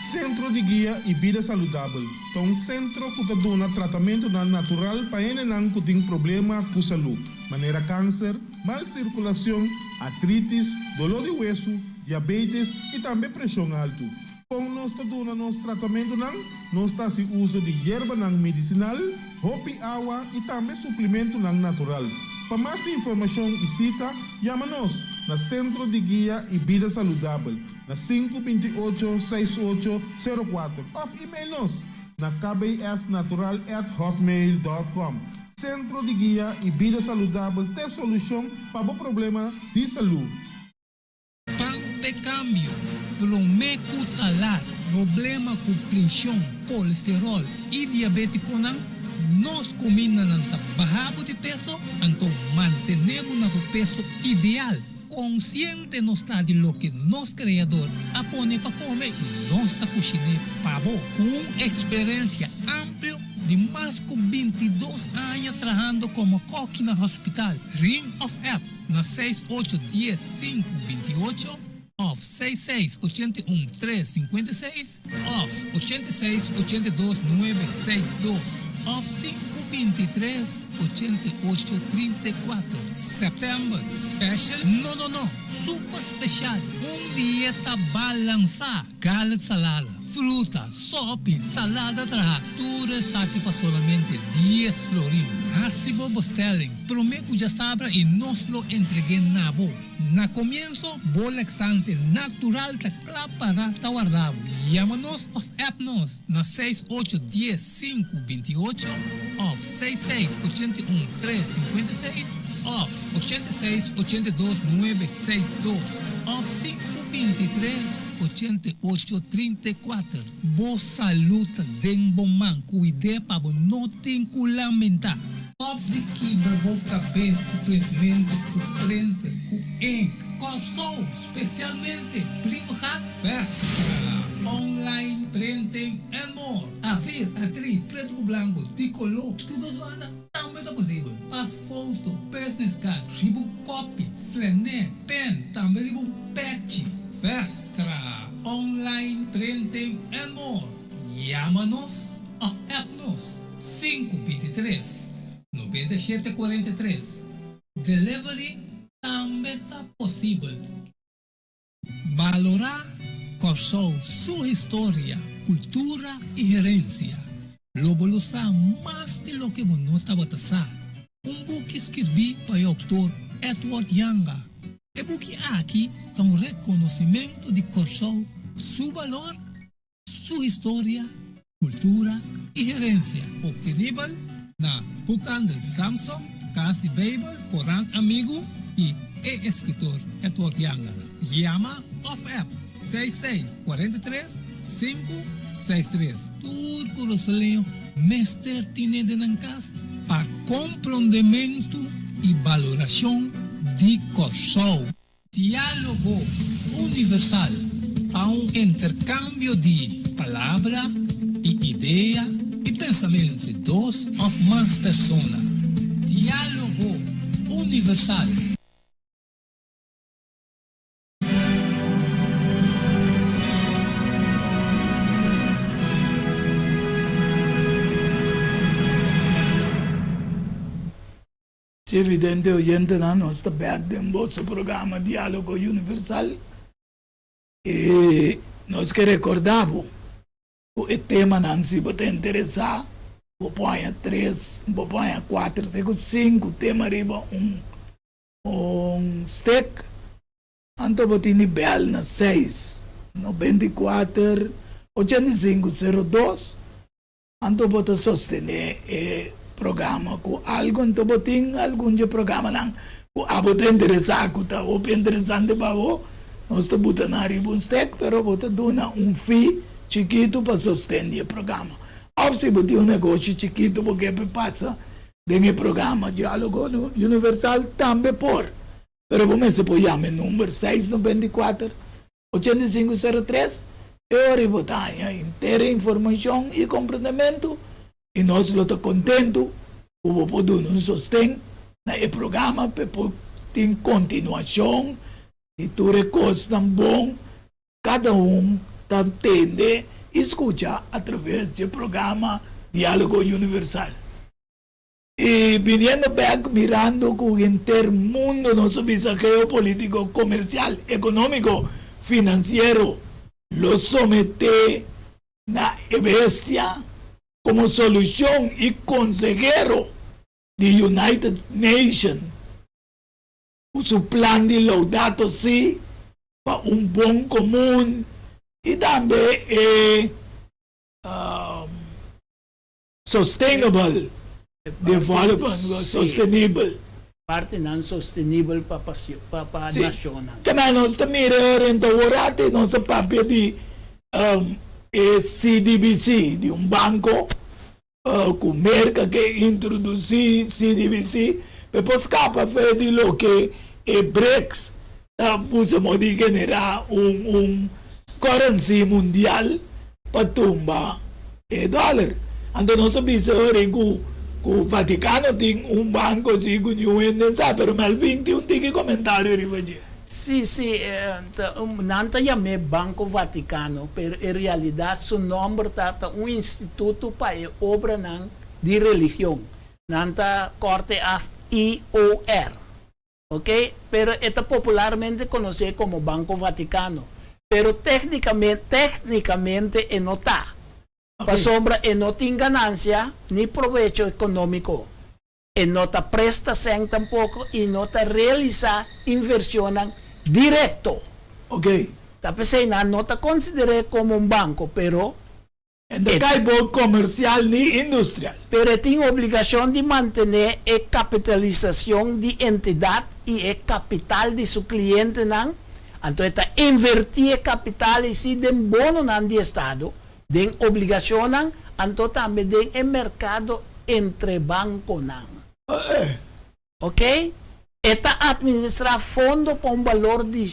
Sentro di Guia i Bida Saludabel ta un sentro ku ta duna tratamentunan natural pa hendenan ku tin problema ku salú, manera kanser, mal sirkulashon, artritis, doló di wesu, diabetes i tambe preshon altu. Kon nos ta duna nos tratamentunan? Nos ta hasi uso di yerbanan medisinal, hopi awa i tambe suplimentunan natural. Pa mas informashon i sita, yama nos na Sentro di Guia i Bida Saludabel na sinku 28 6 8 sero kuater òf email nos na kbsnatural at hotmail dòt kòm. Sentro di Guia i Bida Saludabel t'e solushon pa bo problema di salú. Pan p'e kambio, promé ku ta lat. Problema ku preshon, kolesteròl i diabétikonan, nos kumindanan ta baha bo di peso, anto mantené bo na bo peso ideal. Konsiente nos ta di loke nos Kreador a pone pa kome i nos ta kushiné pa bo. Ku un eksperensia amplio di mas ku 22 aña trahando komo kòki na hospital, Ring òf app na seis ocho dies sinku 28 òf seis seis 81 tres 56 òf 86 82 nuebe seis dos òf sinku 23 88 34. Sèptèmber special? No no no! Super special! Un dieta balansá! Garlic salada, fruta, sopi, salada traha, tur esaki pa solamente dies florin. Hasi bo bestelling prome ku djasabra i nos lo entreg'é na bo. Na komienso, bo laxante natural ta kla para ta warda bo. Yama nos òf app nos na seis ocho dies sinku 28 òf seis seis 81 tres 56 òf 86 82 nuebe seis dos òf sinku.
523 88 34. Bo salud ta den bo man, cuid'é pa bo no tin cu lamenta. Stop di kibra bo cabes cu printmento, cu printer, cu ink. Kòrsou, specialmente Brievengat, Vestra, online printing and more. A-vier, A-drie, preto cu blanco, di color, tur dos banda tambe ta posibel. Pas foto, business card, riba un copy, flené, pen, tambe riba un pechi. Vestra, online printing and more. Yama nos of app nos, 523 97 43. Delivery tambe ta posibel. Balorá Kòrsou su historia, kultura i herensia. Lo bo lo sa mas di loke bo no tabata sa. Un buki skirbí pa e outor Edward Janga. E buki aki ta un rekonosimentu di Kòrsou su balor Su historia, kultura i herensia obtenibel na Boekhandel Samson, Kas di Beibel, Korant Amigu i e eskritor Edward Janga. Yama òf app seis seis 43 sinku seis tres. Tur Kurasoleño mester tine den nan kas pa komprondementu i balorashon di Kòrsou. Diálogo Universal ta un interkambio di palabra i idea i pensamentu entre dos òf mas persona. Diálogo Universal.
Si evidente oyentenan nos ta bek den boso programa Dialogo Universal y nos ke recorda bo cu e temanan si bo ta interesa bo por haña tres bo por haña cuater te cu cinco tema riba un un stek anto bo tin di bel na seis 94 85 02. Anto bo ta sostené e programa ku algu? Anto bo tin algun dje programanan ku abo ta interesá, ku ta hopi interesante pa bo? Nos ta buta nan riba un stek, pero bo ta duna un fee chikitu pa sosten di e programa. Òf si bo tin un negoshi chikitu bo ke pa e pasa den e programa Diálogo Universal tambe por. Pero bo mester por yama e number 694 8503, E ora i bo ta haña henter e informashon i komprendementu i nos lo ta kontentu ku bo por duna un sosten na e programa pa e por tin kontinuashon di tur e kosnan bon kada un ta tende i skucha atraves dje programa Diálogo Universal. I biniendo bek mirando ku henter mundo nos a bisa geopolitico, comercial, economico, financiero lo somete na e bestia como solucion i consehero di United Nation ku su plan di Laudato Si pa un bon comun i tambe e Sustainable development, sostenibel.
Partinan sostenibel pa pa nacionnan.
Kena nos ta mira e ora enta worati nos a papia di e CDBC, di un banco cu Merca ke introduci CDBC pa e por scapa fe di loke e BRICS ta busa mo di genera un un currency mundial pa tumba e dòler. Anto nos a bisa ora ku ku Vatikano tin un banko si ku niun hende sa, pero Melvin tin un tiki komentario riba dje.
Sí, sí, nan ta yam'é Banko Vatikano, pero en realidat su nòmber ta ta un instituto pa e obranan di religion. Nan ta kòrt'e af IOR. Ok, pero e ta popularmente konosé komo Banko Vatikano, pero téknikamente téknikamente e no ta, pasobra e no tin ganansia ni probecho ekonómiko, e no ta presta sèn tampoko i no ta realisá invershonnan direkto.
Ok.
Ta p'esei nan no ta konsider'é komo un banko, pero
E ta kai bo komersial ni industrial.
Pero e tin obligashon di mantené e kapitalisashon di entidat i e kapital di su klientenan. Anto e ta invertí e kapital ei den bononan di estado, den obligashonnan, anto tambe den e merkado entre bankonan. Ok? E ta atministrá fondo pa un balor di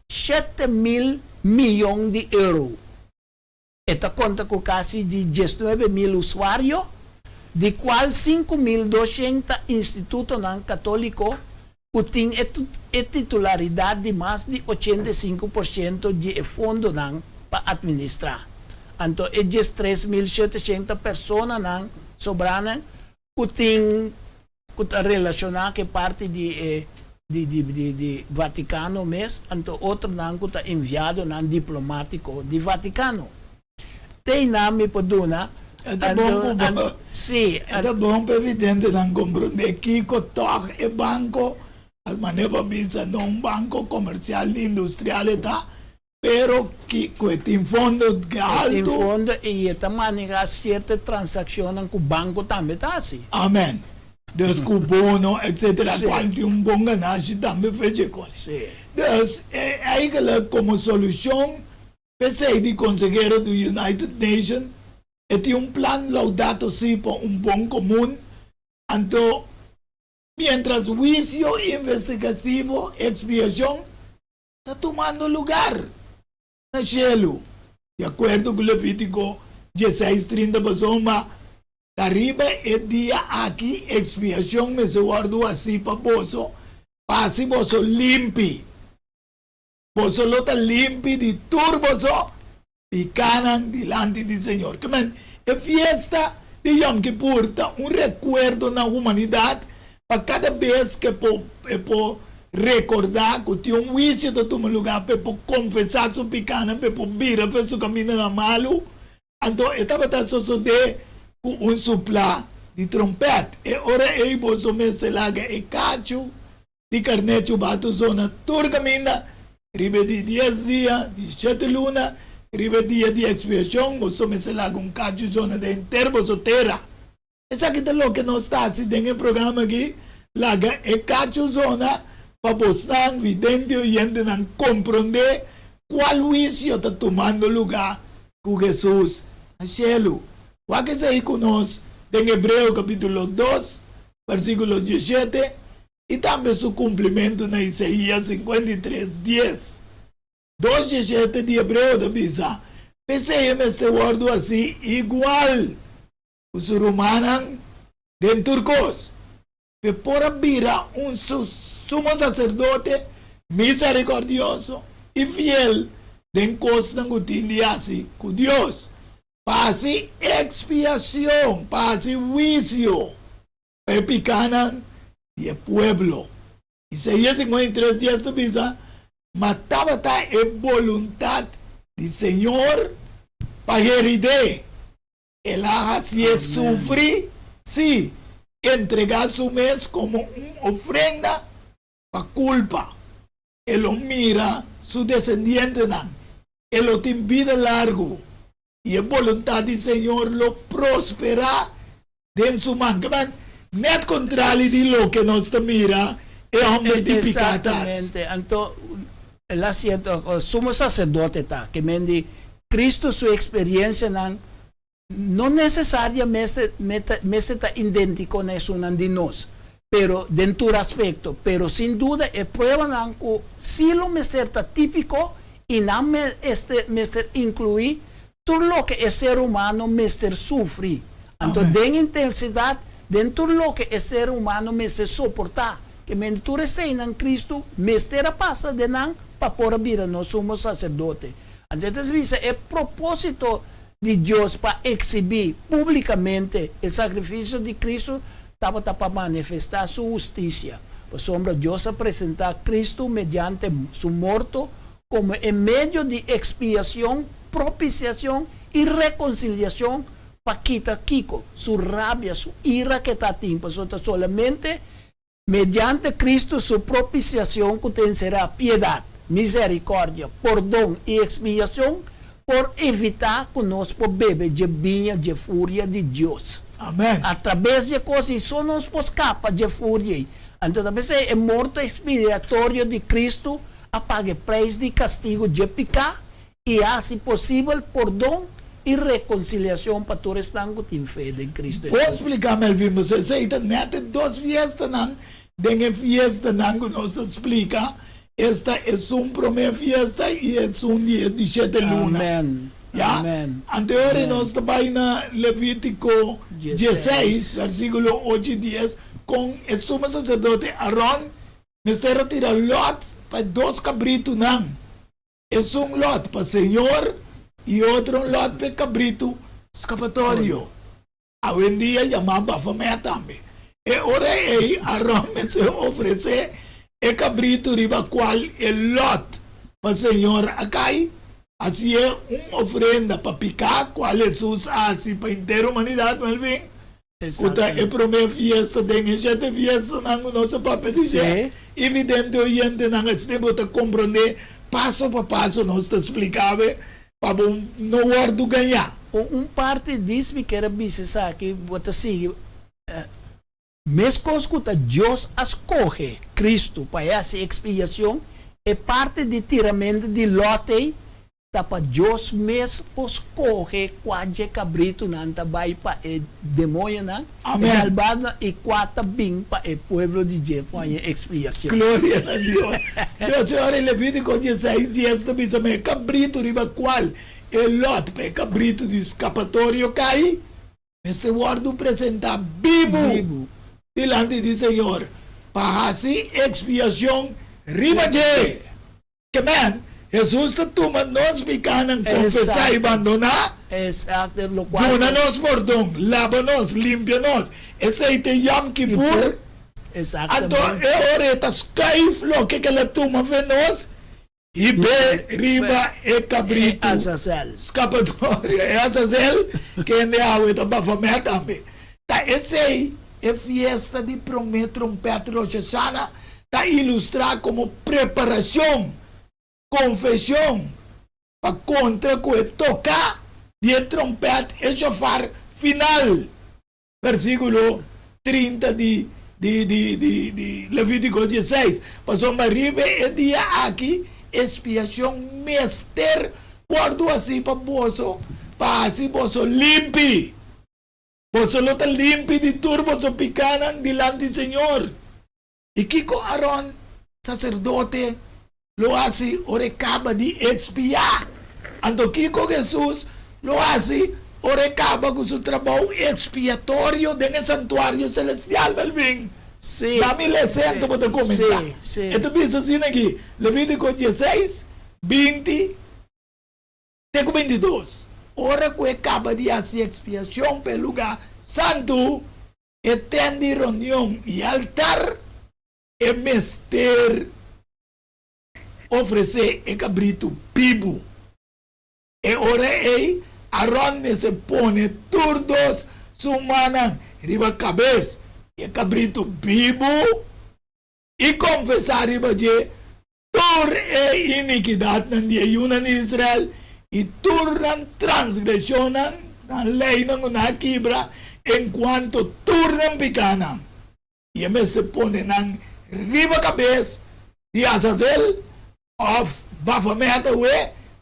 7000 mion di euro. E ta konta ku kasi di 19.000 usuario, di kual 5200 institutonan katóliko ku tin e titularidat di mas di 85% di e fondonan pa atministrá. Anto e 13.700 personanan sobranan ku tin ku ta relashoná ku parti di e di Vatikano mes, anto otronan ku ta enviadonan diplomátiko di Vatikano. Te einan mi por duna.
E ta bon ku bo.
Si.
E ta bon pa evidentenan komprondé kiko tòg e banko, al manera bo a bisa, no un banko komersial ni industrial e ta, pero ku e tin fondo
altu. E tin fondo i e ta manehá sierto transakshonnan ku banko tambe ta hasi.
Amen. Dus ku bono etcetera kual tin un bon ganashi tambe fecha e kos. Dus eigenlijk komo solushon p'esei di konsehero di United Nation e tin un plan Laudato Si pa un bon komun anto mientras huisio investigativo ekspiashon ta tumando lugar na shelu, di akuerdo ku Levítiko dieseis 30. Pasobra ta riba e dia aki ekspiashon mester wòrdu hasí pa boso, pa hasi boso limpi. Boso lo ta limpi di tur boso pikánan dilanti di Señor. Ke men, e fiesta di Yom Kippur ta un rekuerdo na humanidat pa kada bes ku e por rekordá ku tin un huisio ta tuma lugá pa e por konfesá su pikánan, pa e por bira for su kamindanan malu. Anto e tabata sosodé ku un suplá di trompèt. E ora ei boso mester laga e kachu di karné chubatu zona tur kaminda riba e di dies dia di shete luna, riba e dia di ekspiashon, boso mester laga un kachu zona den henter boso tera. Esaki ta loke nos ta hasi den e programa aki, laga e kachu zona pa bosnan vidente oyentenan komprondé kual huisio ta tumando lugá ku Hesus na shelu. Wak esei ku nos den Hebreo kapítulo 2, versíkulo 17 i tambe su kumplimentu na Isaías 53, 10. 2, 17 di Hebreo ta bisa, P'esei e mester wòrdu hasí igual ku su rumannan den tur kos, p'e por a bira un sumo saserdote miserikòrdioso i fiel den kosnan ku tin di hasi ku Dios, pa hasi ekspiashon, pa hasi huisio pa e pikánan di e pueblo. Isaías 53, 10 ta bisa, Ma tabata e boluntat di Señor pa herid'é. El a hasié sufri, sí, entregá su mes komo un ofrenda pa kulpa. E lo mira su desendientenan, e lo tin bida largu, i e boluntat di Señor lo prosperá den su man. Ke men nèt kontrali di loke nos ta mira e hòmber di piká ta hasi.
Exactamente. Anto, el a siento, sumo saserdote ta, ke men di Cristo su eksperiencianan no nesesariamente mester ta idéntiko na esunnan di nos, pero den tur aspekto. Pero sin duda e pruebanan ku sí lo mester ta típiko i nan mester inkluí tur loke e ser humano mester sufri. Anto den intensidat, den tur loke e ser humano mester soportá. Ke men tur eseinan Kristu mester a pasa den nan pa por a bira nos Sumo Saserdote. Anto e ta bisa e propósito di Dios pa eksibí públikamente e sakrifisio di Kristu tabata pa manifestá su hustisia, pasobra Dios a presentá Kristu mediante su morto komo e medio di ekspiashon, propisiashon i rekonsiliashon pa kita kiko? Su rabia, su ira ku e ta tin, pasobra ta solamente Mediante Cristo su propiciacion cu ta encerá piedad, misericordia, pordon i expiacion, por evitá cu nos por bebe dje biña dje furia di Dios.
Amen.
Atrabes dje cos ei so nos por scapa dje furia ei. Anto ta p'esei e morto expiatorio di Cristo. a paga e preis di kastigu dje piká i a hasi posibel pordon i rekonsiliashon pa tur esnan ku tin fe den Kristu
Bon
Hesus.
spliká, Melvin, pasobra esei ta nèt e dos fiestanan den e fiestanan ku nos a splika, esta esun promé fiesta i esun di e di shete luna.
Amen.
Ya?
Amen.
Ante ora
Amen.
nos ta bai na Levítiko
16.
dieseis, versíkulo ocho i dies, kon e sumo saserdote Aron mester a tira lòt pa e dos kabritunan. Esun lòt pa Señor i otro un lòt pa e kabritu skapatorio, awendia yamá Baphomet tambe. E ora ei Aron mester ofresé e kabritu riba kual e lòt pa Señor a kai, hasié un ofrenda pa piká kual Hesus a hasi pa henter humanidat, Melvin. Ku ta e promé fiesta den e shete fiestanan ku nos a papia di dje. I vidente oyentenan asina bo ta komprondé paso pa paso nos ta spliká bo pa bo no wòrdu gañá.
Un parti dis mi kier a bisa esaki, bo ta sigui, Meskos ku ta Dios a skohe Kristu pa e hasi ekspiashon, e parti di tiramentu di lòt ei Ta pa Dios mes por skohe kua dje kabritunan ta bai pa e demoñonan, e malbadonan, i kua ta bin pa e pueblo di dje pa haña ekspiashon.
Gloria na Dios. Dios Señor, e Levítiko dieseis dies ta bisa mi e kabritu riba kual e lòt pa e kabritu di skapatorio kai, mester wòrdu presentá bibu dilanti di Señor pa hasi ekspiashon riba dje. Ke men, Hesus ta tuma nos pikánan, konfesá i bandoná, duna nos pordon, laba nos, limpia nos. Esei ta Yom Kippur. Anto e ora e ta skuif loke ku el a tuma fe nos i be riba e kabritu skapatorio, e Azazel, kende awe ta Baphomet tambe. Ta esei e fiesta di promé trompèt Rosh Hashanah ta ilustrá komo preparashon, konfeshon, pa kontra ku e toká di e trompèt, e shofar, final. Versíkulo 30 di di di di di Levítiko dieseis. Pasobra riba e dia aki e spiashon mester wòrdu hasí pa boso, pa hasi boso limpi. Boso lo ta limpi di tur boso pikánan dilanti Señor. I kiko Aron, saserdote, lo hasi ora e kaba di ekspiá? Anto kiko Hesus lo hasi ora e kaba ku su trabou ekspiatorio den e santuario selestial? Melvin, dami lese anto bo ta komentá. E ta bisa asina aki, Levítiko dieseis, 20. Te ku 22. Ora ku e kaba di hasi ekspiashon pa e lugá santu, e tènt di reunion i altar, e mester ofresé e kabritu bibu. E ora ei Aron mester pone tur dos su mannan riba kabes di e kabritu bibu i konfesá riba dje Tur e inikidatnan di e yunan di Israel i tur nan transgreshonnan, nan leinan ku nan a kibra, enkuanto tur nan pikánan, i e mester pone nan riba kabes di Azazel òf Bafomet awe,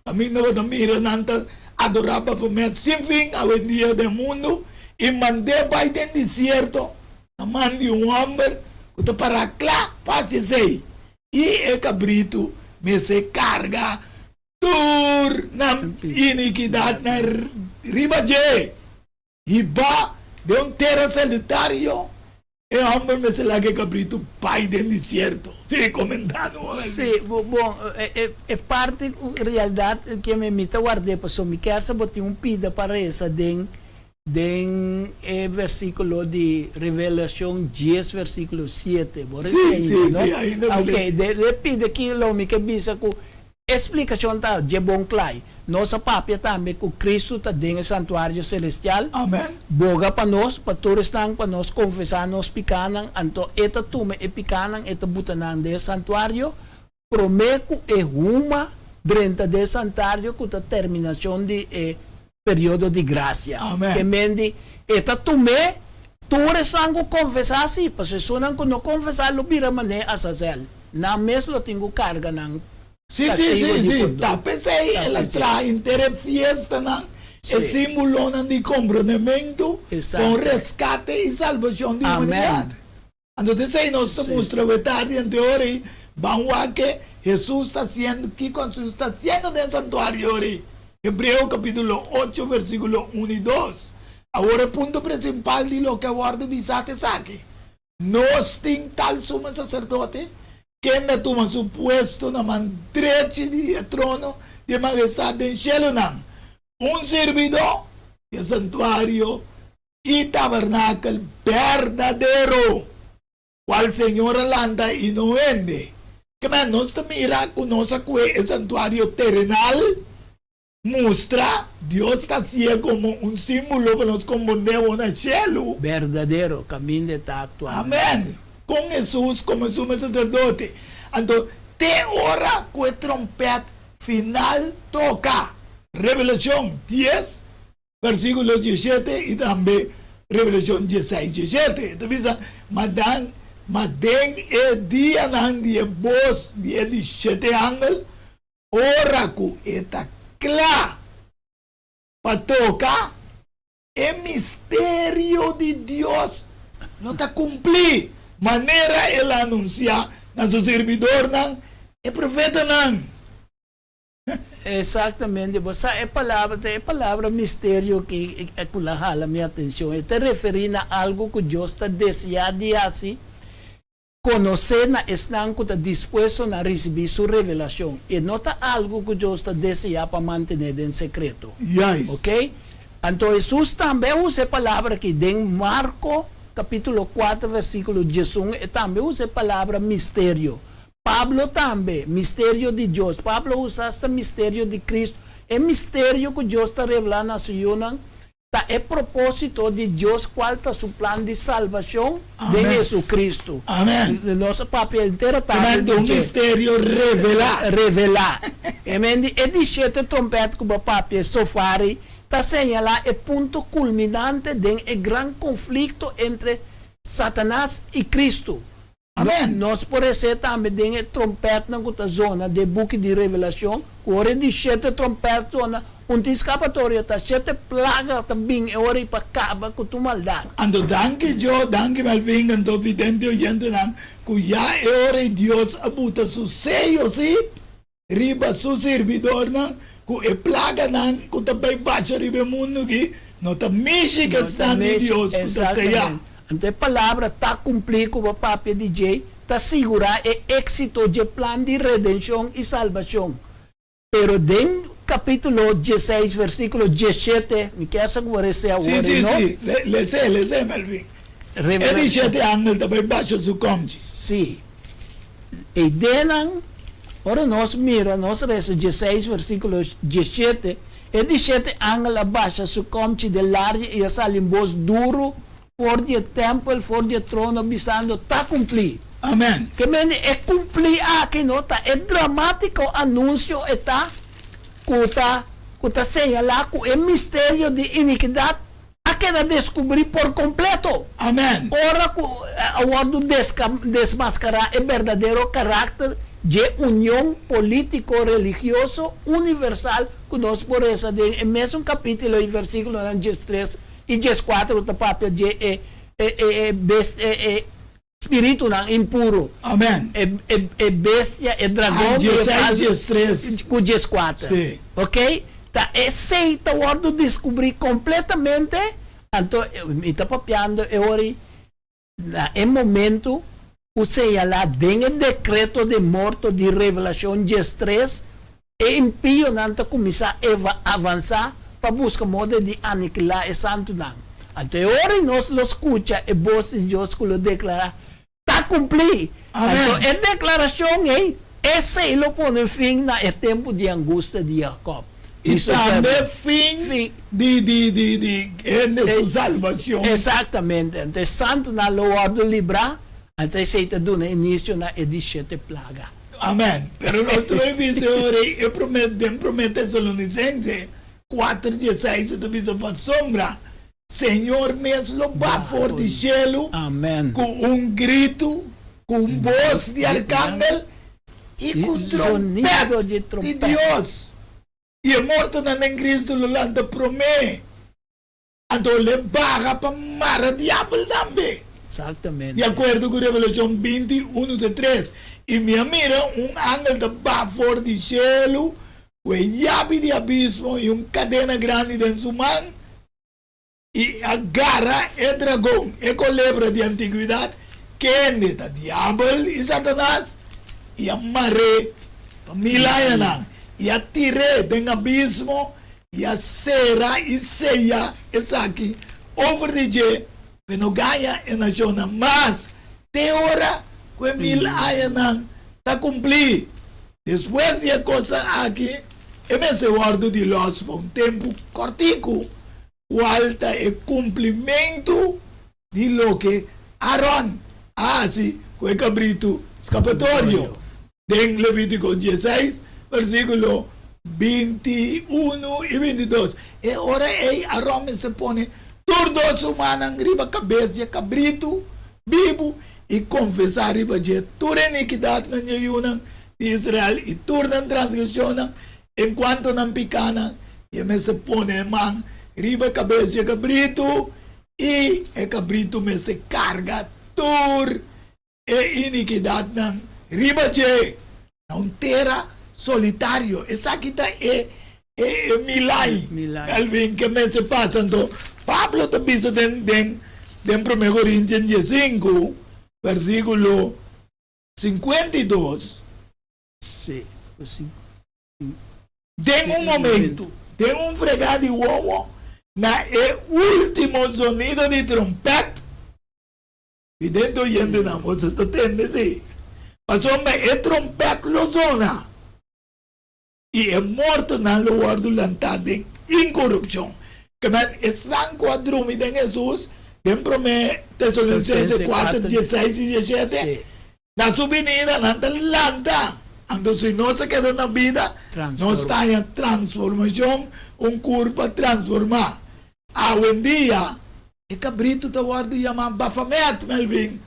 kaminda bo ta mira nan ta adorá Bafomet sin fin awendia den mundu, i mand'é bai den desierto na man di un hòmber ku ta pará kla pa hasi esei. I e kabritu mester karga tur nan inikidatnan riba dje. Hibá den un tera solitario, e hòmber mester laga e kabritu bai den desierto. Sí, komentá no, Elvin.
Sí, bon, e parti ku realdat ke mi ta ward'é pasobra mi kier sa bo tin un pida pa resa den Den e versíkulo di Revelashon dies versíkulo siete, bo resa
Sí,
ainda,
sí,
no?
sí, ainda mi
Oké,
lesa.
de de pidi aki lo mi ke bisa ku e splikashon ta dje bon klai. Nos a papia tambe ku Kristu ta den e santuario selestial,
Amen.
boga pa nos, pa tur esnan pa nos konfesá nos pikánan, anto e ta tuma e pikánan, e ta buta nan den e santuario, Promé ku e huma drenta den santario ku ta terminashon di e periodo di grasia.
Amen.
Ke men di e ta tum'é tur esnan ku konfesá si, pasobra esunnan ku no konfesá lo bira manera Azazel. Nan mes lo tin ku karga nan.
Sí, sí,
Castigo
sí,
di
sí.
pordon.
Ta p'esei
Ta
el a
p'esei.
traha henter e fiestanan, e
Sí.
símbolonan di komprondementu pa un
Exacto.
reskate i salbashon di
Amèn.
humanidat. Anto t'esei nos ta
Sí.
mustra awe tardi ante ora ei, ban wak ke Hesus ta hasiendo, kiko Hesus ta hasiendo den santuario ora ei. Hebreo kapítulo ocho versíkulo un i dos. Awor e punto prinsipal di loke a wòrdu bisá ta esaki, Nos tin tal sumo saserdote, kende a tuma su puesto na man drechi di e trono di e Mahestat den shelunan, un sirbidó di e santuario i tabernakel berdadero, kual Señor a lanta i no hende. Kimen nos ta mira ku nos a kue e santuario terenal? Mustra, Dios ta hasié komo un símbolo pa nos kompondé awor na shelu.
Berdadero, kaminda e ta aktualmente.
Amèn! Kon Hesus komo e Sumo Saserdote. Anto, te ora ku e trompèt final toka. Revelashon dies, versíkulo diesshete i tambe Revelashon diesseis, diesshete. E ta bisa, Ma dan, ma den e dianan di e bos di e di shete angel, Ora ku e ta kla pa toka, e misterio di Dios lo ta kumplí, manera el a anunsiá na su sirbidornan, e profetanan.
Exactamente, bo sa e palabra ta e palabra misterio ki ku la hala mi atencion. E ta referí na algo ku Dios ta deseá di hasi Konosé na esnan ku ta dispuesto na risibí su revelashon. E no ta algu ku Dios ta deseá pa mantené den sekreto.
Juist.
Oke? Anto Hesus tambe a usa e palabra akí den Marko kapítulo kuater versíkulo diesun, e tambe usa e palabra misterio. Pablo tambe, misterio di Dios. Pablo a usa asta misterio di Kristu. E misterio ku Dios ta revelá na su yunan Ta e propósito di Dios cual ta su plan di salbacion den
Amen.
Jesucristo.
Amen.
Nos a papia henter a tardi
Amen.
di
Un
dje.
misterio revelá.
Revelá. Amen. Di e di shete trompet cu bo papia, e sofari, ta señalá e punto culminante den e gran conflicto entre Satanas i Cristo.
Amen.
Nos por hesé tambe den e trompètnan ku ta zona den buki di Revelashon, ku ora e di shete trompèt zona, un tin skapatorio ta, shete plaga ta bin e ora ei pa kaba ku tur maldat.
Anto danki Joe, danki Melvin, anto vidente oyentenan ku ya e ora ei Dios a buta su seyo, sí, riba su sirbidornan ku e plaganan ku ta bai basha riba e mundu aki no ta mishi ku esnan di Dios ku ta seyá.
Anto e palabra ta kumplí ku bo papia di dje ta sigurá e éksito dje plan di redenshon i salbashon. Pero den kapítulo dieseis versíkulo diesshete, mi kier sa ku bo resé awor
Sí,
ei,
sí,
no?
sí. Les'é, les'é, Melvin. E di shete angel ta bai basha su kòmchi.
Sí. E ideanan, ora nos mira, nos resa dieseis versíkulo diesshete, E di shete angel a basha su kòmchi den laria i a sali un bos duru for di e tèmpel, for di e trono, bisando, Ta kumplí!
Amèn.
Ke mende e kumplí aki no ta e dramátiko anunsio e ta ku ta ku ta señalá ku e misterio di inikidat a keda deskubrí por kompleto.
Amen.
Ora ku a wòrdu desmaskará e berdadero karakter dje union polítiko-religioso universal ku nos por resa den e mesun kapítulo i versíkulonan diestres i dieskuater ku ta papia dje e e spiritunan impuru.
Amen.
E e e bestia, e dragon
Ah,
ku e
dieseis,
falsu
diestres.
ku dieskuater.
Sí.
Ok? Ta esei ta wòrdu diskubrí kompletamente, anto mi ta papiando e ora ei na e momentu ku señalá den e dekreto di morto di Revelashon diestres, E impionan ta kuminsá eva avansá pa buska moda di anikilá e santunan. Anto e ora ei nos lo skucha e bos di Dios ku lo deklará, Ta kumplí! Anto
Amèn!
e deklarashon ei, esei lo pone fin na e tempu di angustia di Jakòb.
I
Di su
tambe
pueblo.
fin
Fin.
di di di di hende su salbashon.
Eksaktamente. Anto e santunan lo wòrdu librá, anto esei ta duna inisio na e di shete plaga.
Amen. Pero nos ta bay bisa e ora ei, e prome, den Prome Tesalonicense kuater dieseis e ta bisa, Pasobra Señor mes lo ba for di shelu
Amen.
ku un gritu, ku un bos di arkangel. I ku trompèt di Dios. I e mortonan den Cristo lo lanta promé. Anto lo e baha pa mara diabel tambe.
Exactamente.
Di akuerdo ku Revelashon 20, unu te tres, I mi a mira un angel ta baha for di shelu ku e yabi di abismo i un kadena grandi den su man, i a gara e dragon, e kolebra di antiguidat, kende ta Diabel i Satanas, i a mar'é pa mil añanan, i a tir'é den abismo, i a sera i seya esaki over di dje, pa e no gaña e nashonnan mas, te ora ku e mil añanan ta kumplí. Despues di e kosnan aki, e mester wòrdu di lòs pa un tempu kòrtiku, kual ta e kumplimentu di loke Aron a hasi ku e kabritu skapatorio den Levítiko dieseis, versíkulo 21 i 22. E ora ei Aron mester pone tur dos su mannan riba kabes dje kabritu bibu i konfesá riba dje tur e inikidatnan dje yunan di Israel i tur nan transgreshonnan enkuanto nan pikánan, i e mester pone e man riba e kabes dje kabritu, i e kabritu mester karga tur e inikidatnan riba dje. Na un tera solitario. Esaki ta e e milai, Melvin, ke mester pasa. Anto Pablo ta bisa den den den Prome Korintian diesinku, versikulo 52.
Sí, sí.
Den un momento, den un fregá di wowo, na e último zonido di trompèt, Vidente oyentenan, boso ta tende si? Pasobra e trompèt lo zona, i e mortonan lo wòrdu lantá den inkorupshon. Kemen esnan ku a drumi den Hesus, den Promé Tesalonisense kuater, dieseis i diesshete, na su binida nan ta lanta. Anto si nos a keda na bida, nos ta haña transformashon, un kurpa transformá. Awendia, E kabritu ta wòrdu yamá Baphomet, Melvin,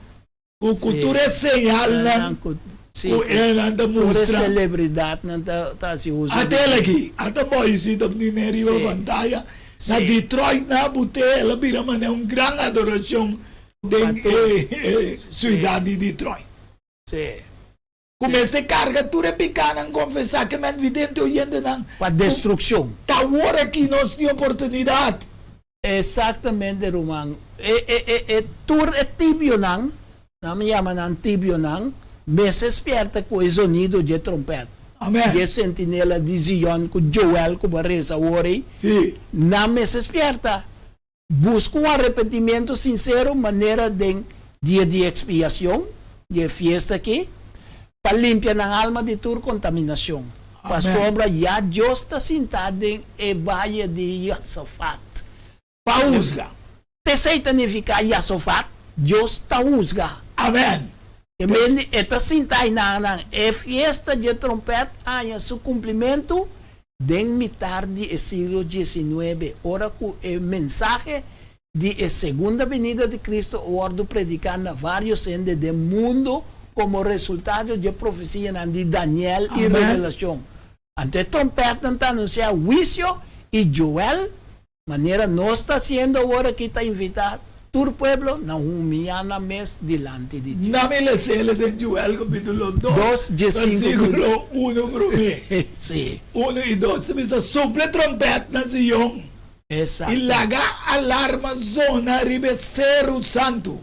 ku ku tur e señalnan ku enan ta
mustra. Tur e selebridatnan ta hasi uso di.
Ata el aki, ata boycito ap nine riba pantaya. Na Detroit nan a but'é, el a bira manera un gran adorashon den e siudat di Detroit. Ku mester karga tur e pikánan konfesá ke men vidente oyentenan.
Pa destrukshon.
Ta awor aki nos tin oportunidat.
Exactamente ruman. E e e e tur e tibionan, nan mi yama nan tibionan, mester spierta ku e zonido dje trompèt.
Amen.
Dje sentinela di Zion ku Joel ku bo a resa awor ei.
Sí.
Nan mester spierta. Buska un arepentimentu sinsero manera den Dia di Ekspiashon, di e fiesta aki, pa limpia nan alma di tur kontaminashon, pasobra ya Dios ta sintá den e vaye di Yosafat.
Pa husga.
P'esei ta nifiká Yasofat, Dios ta husga.
Amèn.
E mende e ta sinta aynan. E fiesta dje trompèt haña su kumplimentu den mitar di e siglo diesnuebe, ora ku e mensahe di e segunda binida di Cristo a wòrdu prediká na vários hende den mundu komo resultado dje profesianan di Daniel i Revelashon. Anto e trompètnan ta anunsiá huisio i Joel Manera nos ta hasiendo awor aki ta invitá tur pueblo na humiyá nan mes dilanti di Dios.
Na mi lesele den Joel kapítulo dos, versíkulo unu promé.
Sí.
Unu i dos ta bisa, Supla e trompèt na Sion
i
laga alarma zona riba e seru santu.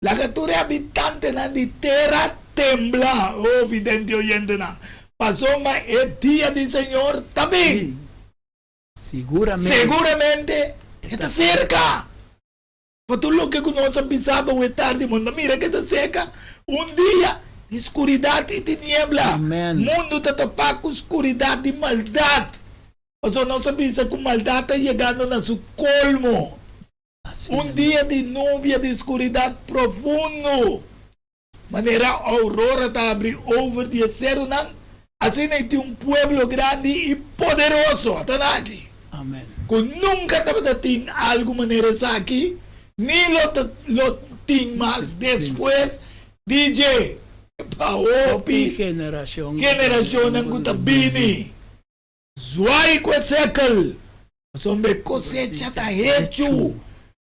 Laga tur e habitantenan di tera tembla, o vidente oyentenan, pasobra e dia di Señor ta bin.
Siguramente.
Seguramente e ta serka. Pa tur loke ku nos a bisa bo e tardi, bo no ta mira ke ta serka. Un dia di skuridat i tiniebla.
Amen.
Mundu ta tapá ku skuridat di maldat. Pasobra nos a bisa ku maldat ta yegando na su kolmo. Un dia di nubia di skuridat profundo. Manera aurora ta habri over di e serunan, asina i tin un pueblo grandi i poderoso, ata nan aki, ku nunka tabata tin algu manera esaki, ni lo ta lo tin mas despues di dje. Pa hopi generashonnan ku ta bini. Zwaai ku e sekel, pasobra e kosecha ta hechu.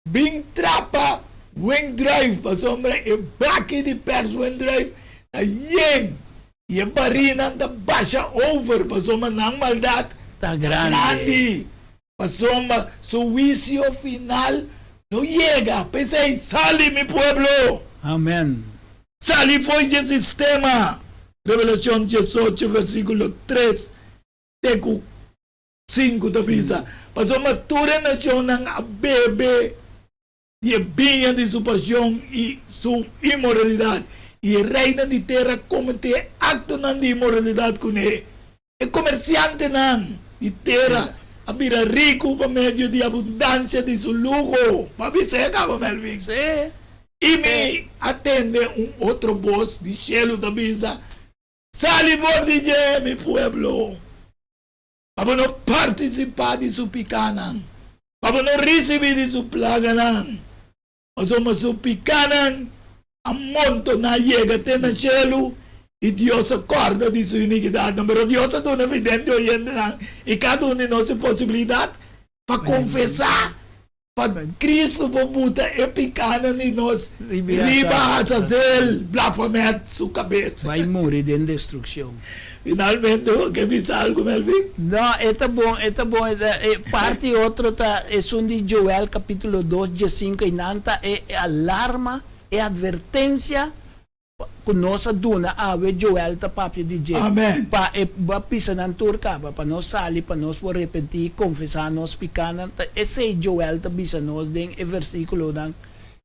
Bin trapa wendruif, pasobra e baki di pers wendruif ta yen, i e barinan ta basha over, pasobra nan maldat ta grandi. Pasobra su huisio final lo yega. P'esei, sali, mi pueblo!
Amen.
Sali fo'i dje sistema! Revelacion 18 versiculo 3 te cu 5 ta bisa, Pasobra tur e nacionnan a bebe di e biña di su pasion i su inmoralidad, i e reinan di tera a cometé actonan di inmoralidad cuné. E comerciantenan di tera a bira ricu pa medio di abundancia di su luho. Bo a bisa e caba, Melvin?
Sí.
I mi a tende un otro bos di shelu ta bisa, Sali for di dje, mi pueblo, pa bo no partisipá di su pikánan, pa bo no risibí di su plaganan. Pasobra su pikánan a montoná yega te na shelu, i Dios a kòrda di su inikidatnan. Pero Dios a duna vidente oyentenan i kada un di nos e posibilidat pa konfesá pa Cristo por buta e pikánan di nos riba Azazel, Baphomet, su kabes.
Bai muri den destrukshon.
Finalmente bo ke bisa algu, Melvin?
No, e ta bon, e ta bon. E parti otro ta esun di Joel capítulo 2, 15, einan ta e alarma, e advertencia ku nos a duna awe, Joel ta papia di dje.
Amen.
Pa e ba pisa nan tur kaba, pa nos sali, pa nos por repentí i konfesá nos pikánan. Ta esei Joel ta bisa nos den e versíkulonan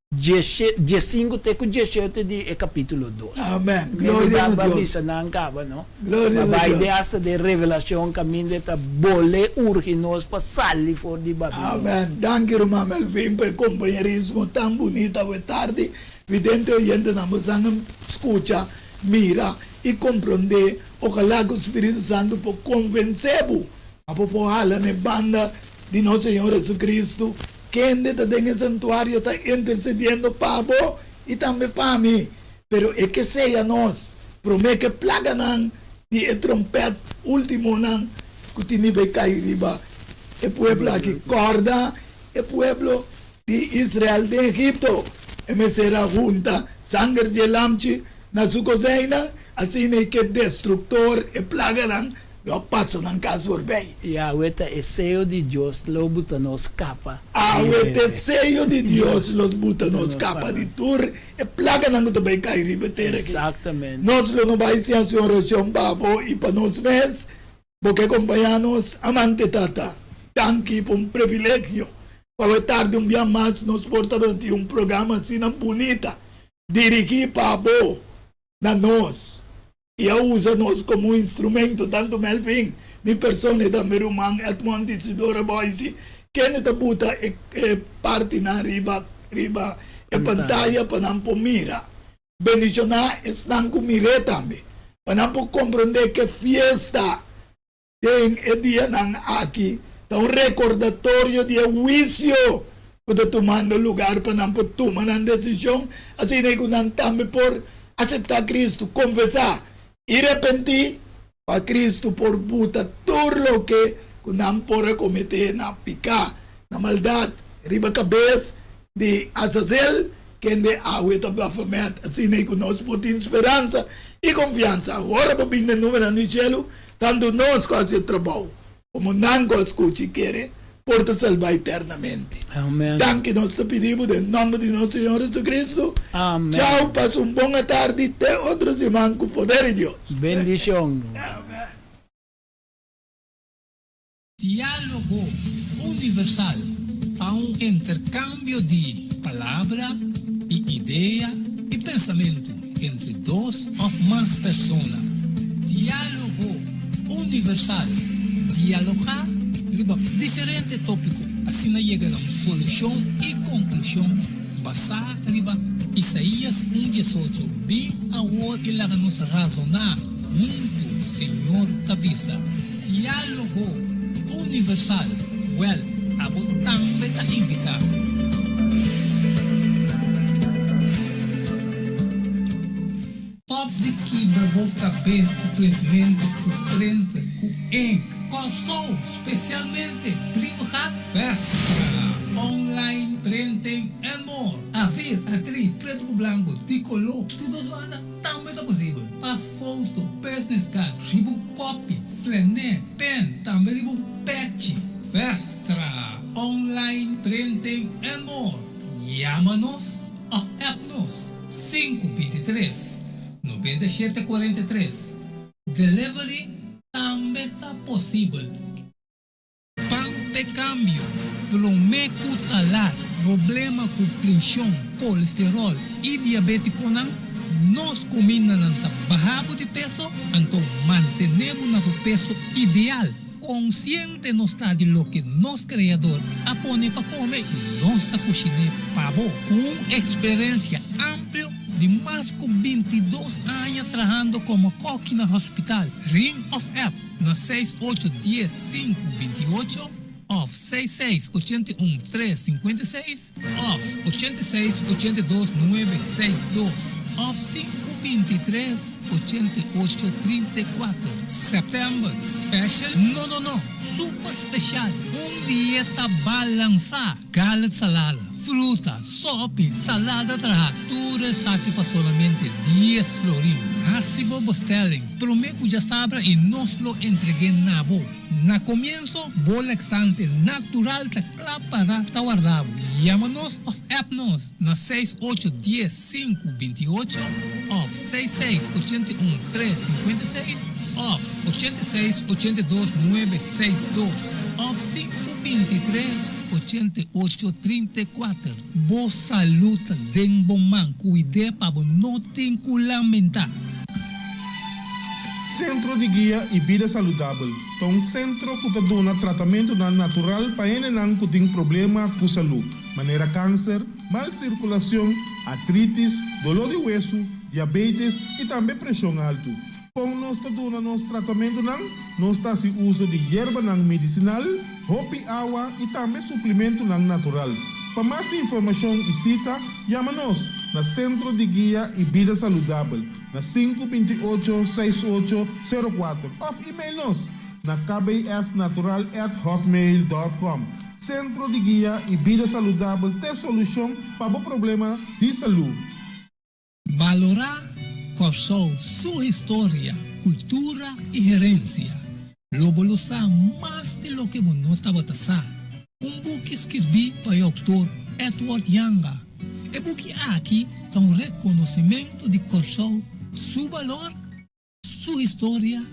diesinku te ku diesshete di e kapítulo dos.
Amen. Gloria na
Dios.
Ba
bisa nan kaba, no?
Gloria na
Bai
Dios.
den asta den Revelashon kaminda e ta bolé urgi nos pa sali for di Babilonia.
Amen. Danki ruman Melvin pa e kompañerismo tan bunita awe tardi. Vidente oyentenan bo san a skucha, mira i komprondé. Ojalá ku Spiritu Santu por konvensé bo pa bo por hala na e banda di nos Señor Jesucristo, kende ta den e santuario ta intersediendo pa bo i tambe pa mi. Pero e ke seya nos promé ku e plaganan di e trompèt últimonan ku tini bai kai riba e pueblo aki. Kòrda e pueblo di Israel den Egipto, e mester a hunta sanger dje lamchi na su kozijnnan, asina i ke destruktor e plaganan lo a pasa nan kas forbij.
Yahweh ta e seyo di Dios lo buta nos kapa di
Yahweh ta e seyo di Dios lo buta nos kapa di tur e plaganan ku ta bai kai riba e tera aki.
Exactamente.
Nos lo no bai sin hasi un orashon pa bo i pa nos mes. Bo ke kompañá nos? Amante Tata, danki pa un privilegio ku awe tardi un bia mas nos por tabata tin un programa asina bunita dirigí pa bo na nos i a usa nos komo un instrumento. Tantu Melvin, mi persona i tambe ruman Edmond Isidora Boisi kende ta buta e partinan riba riba e pantaya pa nan por mira. Bendishoná esnan ku mir'é tambe, pa nan por komprondé ku e fiesta den e dianan aki ta un rekordatorio di e huisio ku ta tumando lugar pa nan por tuma nan desishon, asina ku nan tambe por aseptá Kristu, konfesá i repentí pa Kristu por buta tur loke ku nan por a kometé na piká, na maldat, riba kabes di Azazel. Kende awe ta Baphomet, asina i ku nos por tin speransa i konfiansa. Ora bo bin den numenan di shelu, tantu nos ku hasi e trabou komo nan ku a skucha i kere por ta salbá eternamente.
Amen.
Danki nos ta pidi bo den nòmber di nos Señor Jesucristo.
Amen.
Chau, pasa un bon atardi te otro siman ku poder di Dios.
Bendishon.
Amen.
Diálogo Universal ta un interkambio di palabra i idea i pensamentu entre dos òf mas persona. Diálogo Universal, dialogá riba diferente tópiko asina yega na un solushon i konklushon basá riba Isaías un diesocho, Bin awor i laga nos razoná huntu, Señor ta bisa. Diálogo Universal, Wèl, abo tambe ta invitá. Pop di. kibra bo kabes ku printmentu, ku printer, ku ink. Kòrsou, spesialmente Brievengat, Vestra, online printing and more. A-vier, A-drie, pretu ku blanku, di koló, tur dos banda tambe ta posibel. Pas foto, business card, riba un kopi, flené, pen, tambe riba un pechi. Vestra, online printing and more. Yama nos òf app nos 523 97 43. Delivery tambe ta posibel. Pan p'e kambio, promé ku ta lat, problema ku prenshon, kolesteròl i diabétikonan, nos kumindanan ta baha bo di peso, anto mantené bo na bo peso ideal. Konsiente nos ta di loke nos Kreador a pone pa kome i nos ta kushiné pa bo. Ku un eksperensia amplio di mas ku 22 aña trahando komo kòki na hospital, ring òf app na 6 8 10 5 28 òf 6 6 81 3 56 òf 86 82 9 6 2 òf 5 23 88 34. Sèptèmber special? No no no! Super spesial! Un dieta balansá! Gala salada, fruta, sòpi, salada trahá, tur esaki pa solamente 10 florin. Hasi bo bestelling promé ku djasabra i nos lo entreg'é na bo. Na komienso, bo laxante natural ta kla para ta warda bo. Yama nos òf app nos na 6 8 10 5 28 òf 6 6 81 3 56 òf 86 82 9 6 2 òf 5 23 88 34. Bo salú ta den bo man, kuid'é pa bo no tin ku lamentá.
Sentro di Guia i Bida Saludabel ta un sentro ku ta duna tratamentunan natural pa hendenan ku tin problema ku salú, manera kanser, mal sirkulashon, artritis, doló di wesu, diabetes i tambe preshon altu. Kon nos ta duna nos tratamentunan? Nos ta hasi uso di yerbanan medisinal, hopi awa i tambe suplementunan natural. Pa mas informashon i sita, yama nos na Sentro di Guia i Bida Saludabel na 5 28 68 04 òf email nos na kbsnatural@hotmail.com. Sentro di Guia i Bida Saludabel ta solushon pa bo problema di salú.
Balorá Kòrsou su historia, kultura i herensia. Lo bo lo sa mas di loke bo no tabata sa. Un buki skirbí pa e outor Edward Yanga. E buki aki ta un rekonosementu di Kòrsou su balor, su historia,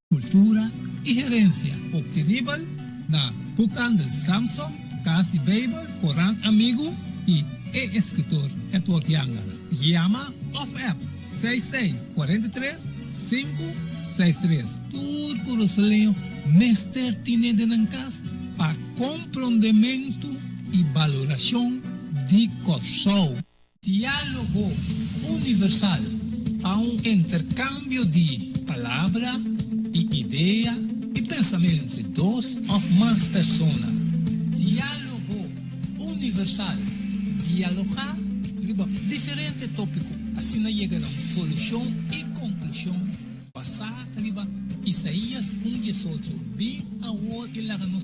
kultura i herensia. Optenibel na Boekhandel Samson, Kas di Beibel, Korant Amigu i e eskritor Edward Yanga. Yama òf app 66 43 5 63. Tur kurasoleño mester tine den nan kas pa komprondementu i balorashon di Kòrsou. Diálogo Universal ta un interkambio di palabra i idea i pensamentu entre dos òf mas persona. Diálogo Universal, dialogá riba diferente tópiko, asina yega na un solushon i konklushon basá riba Isaías 1:18, Bin awor i laga nos.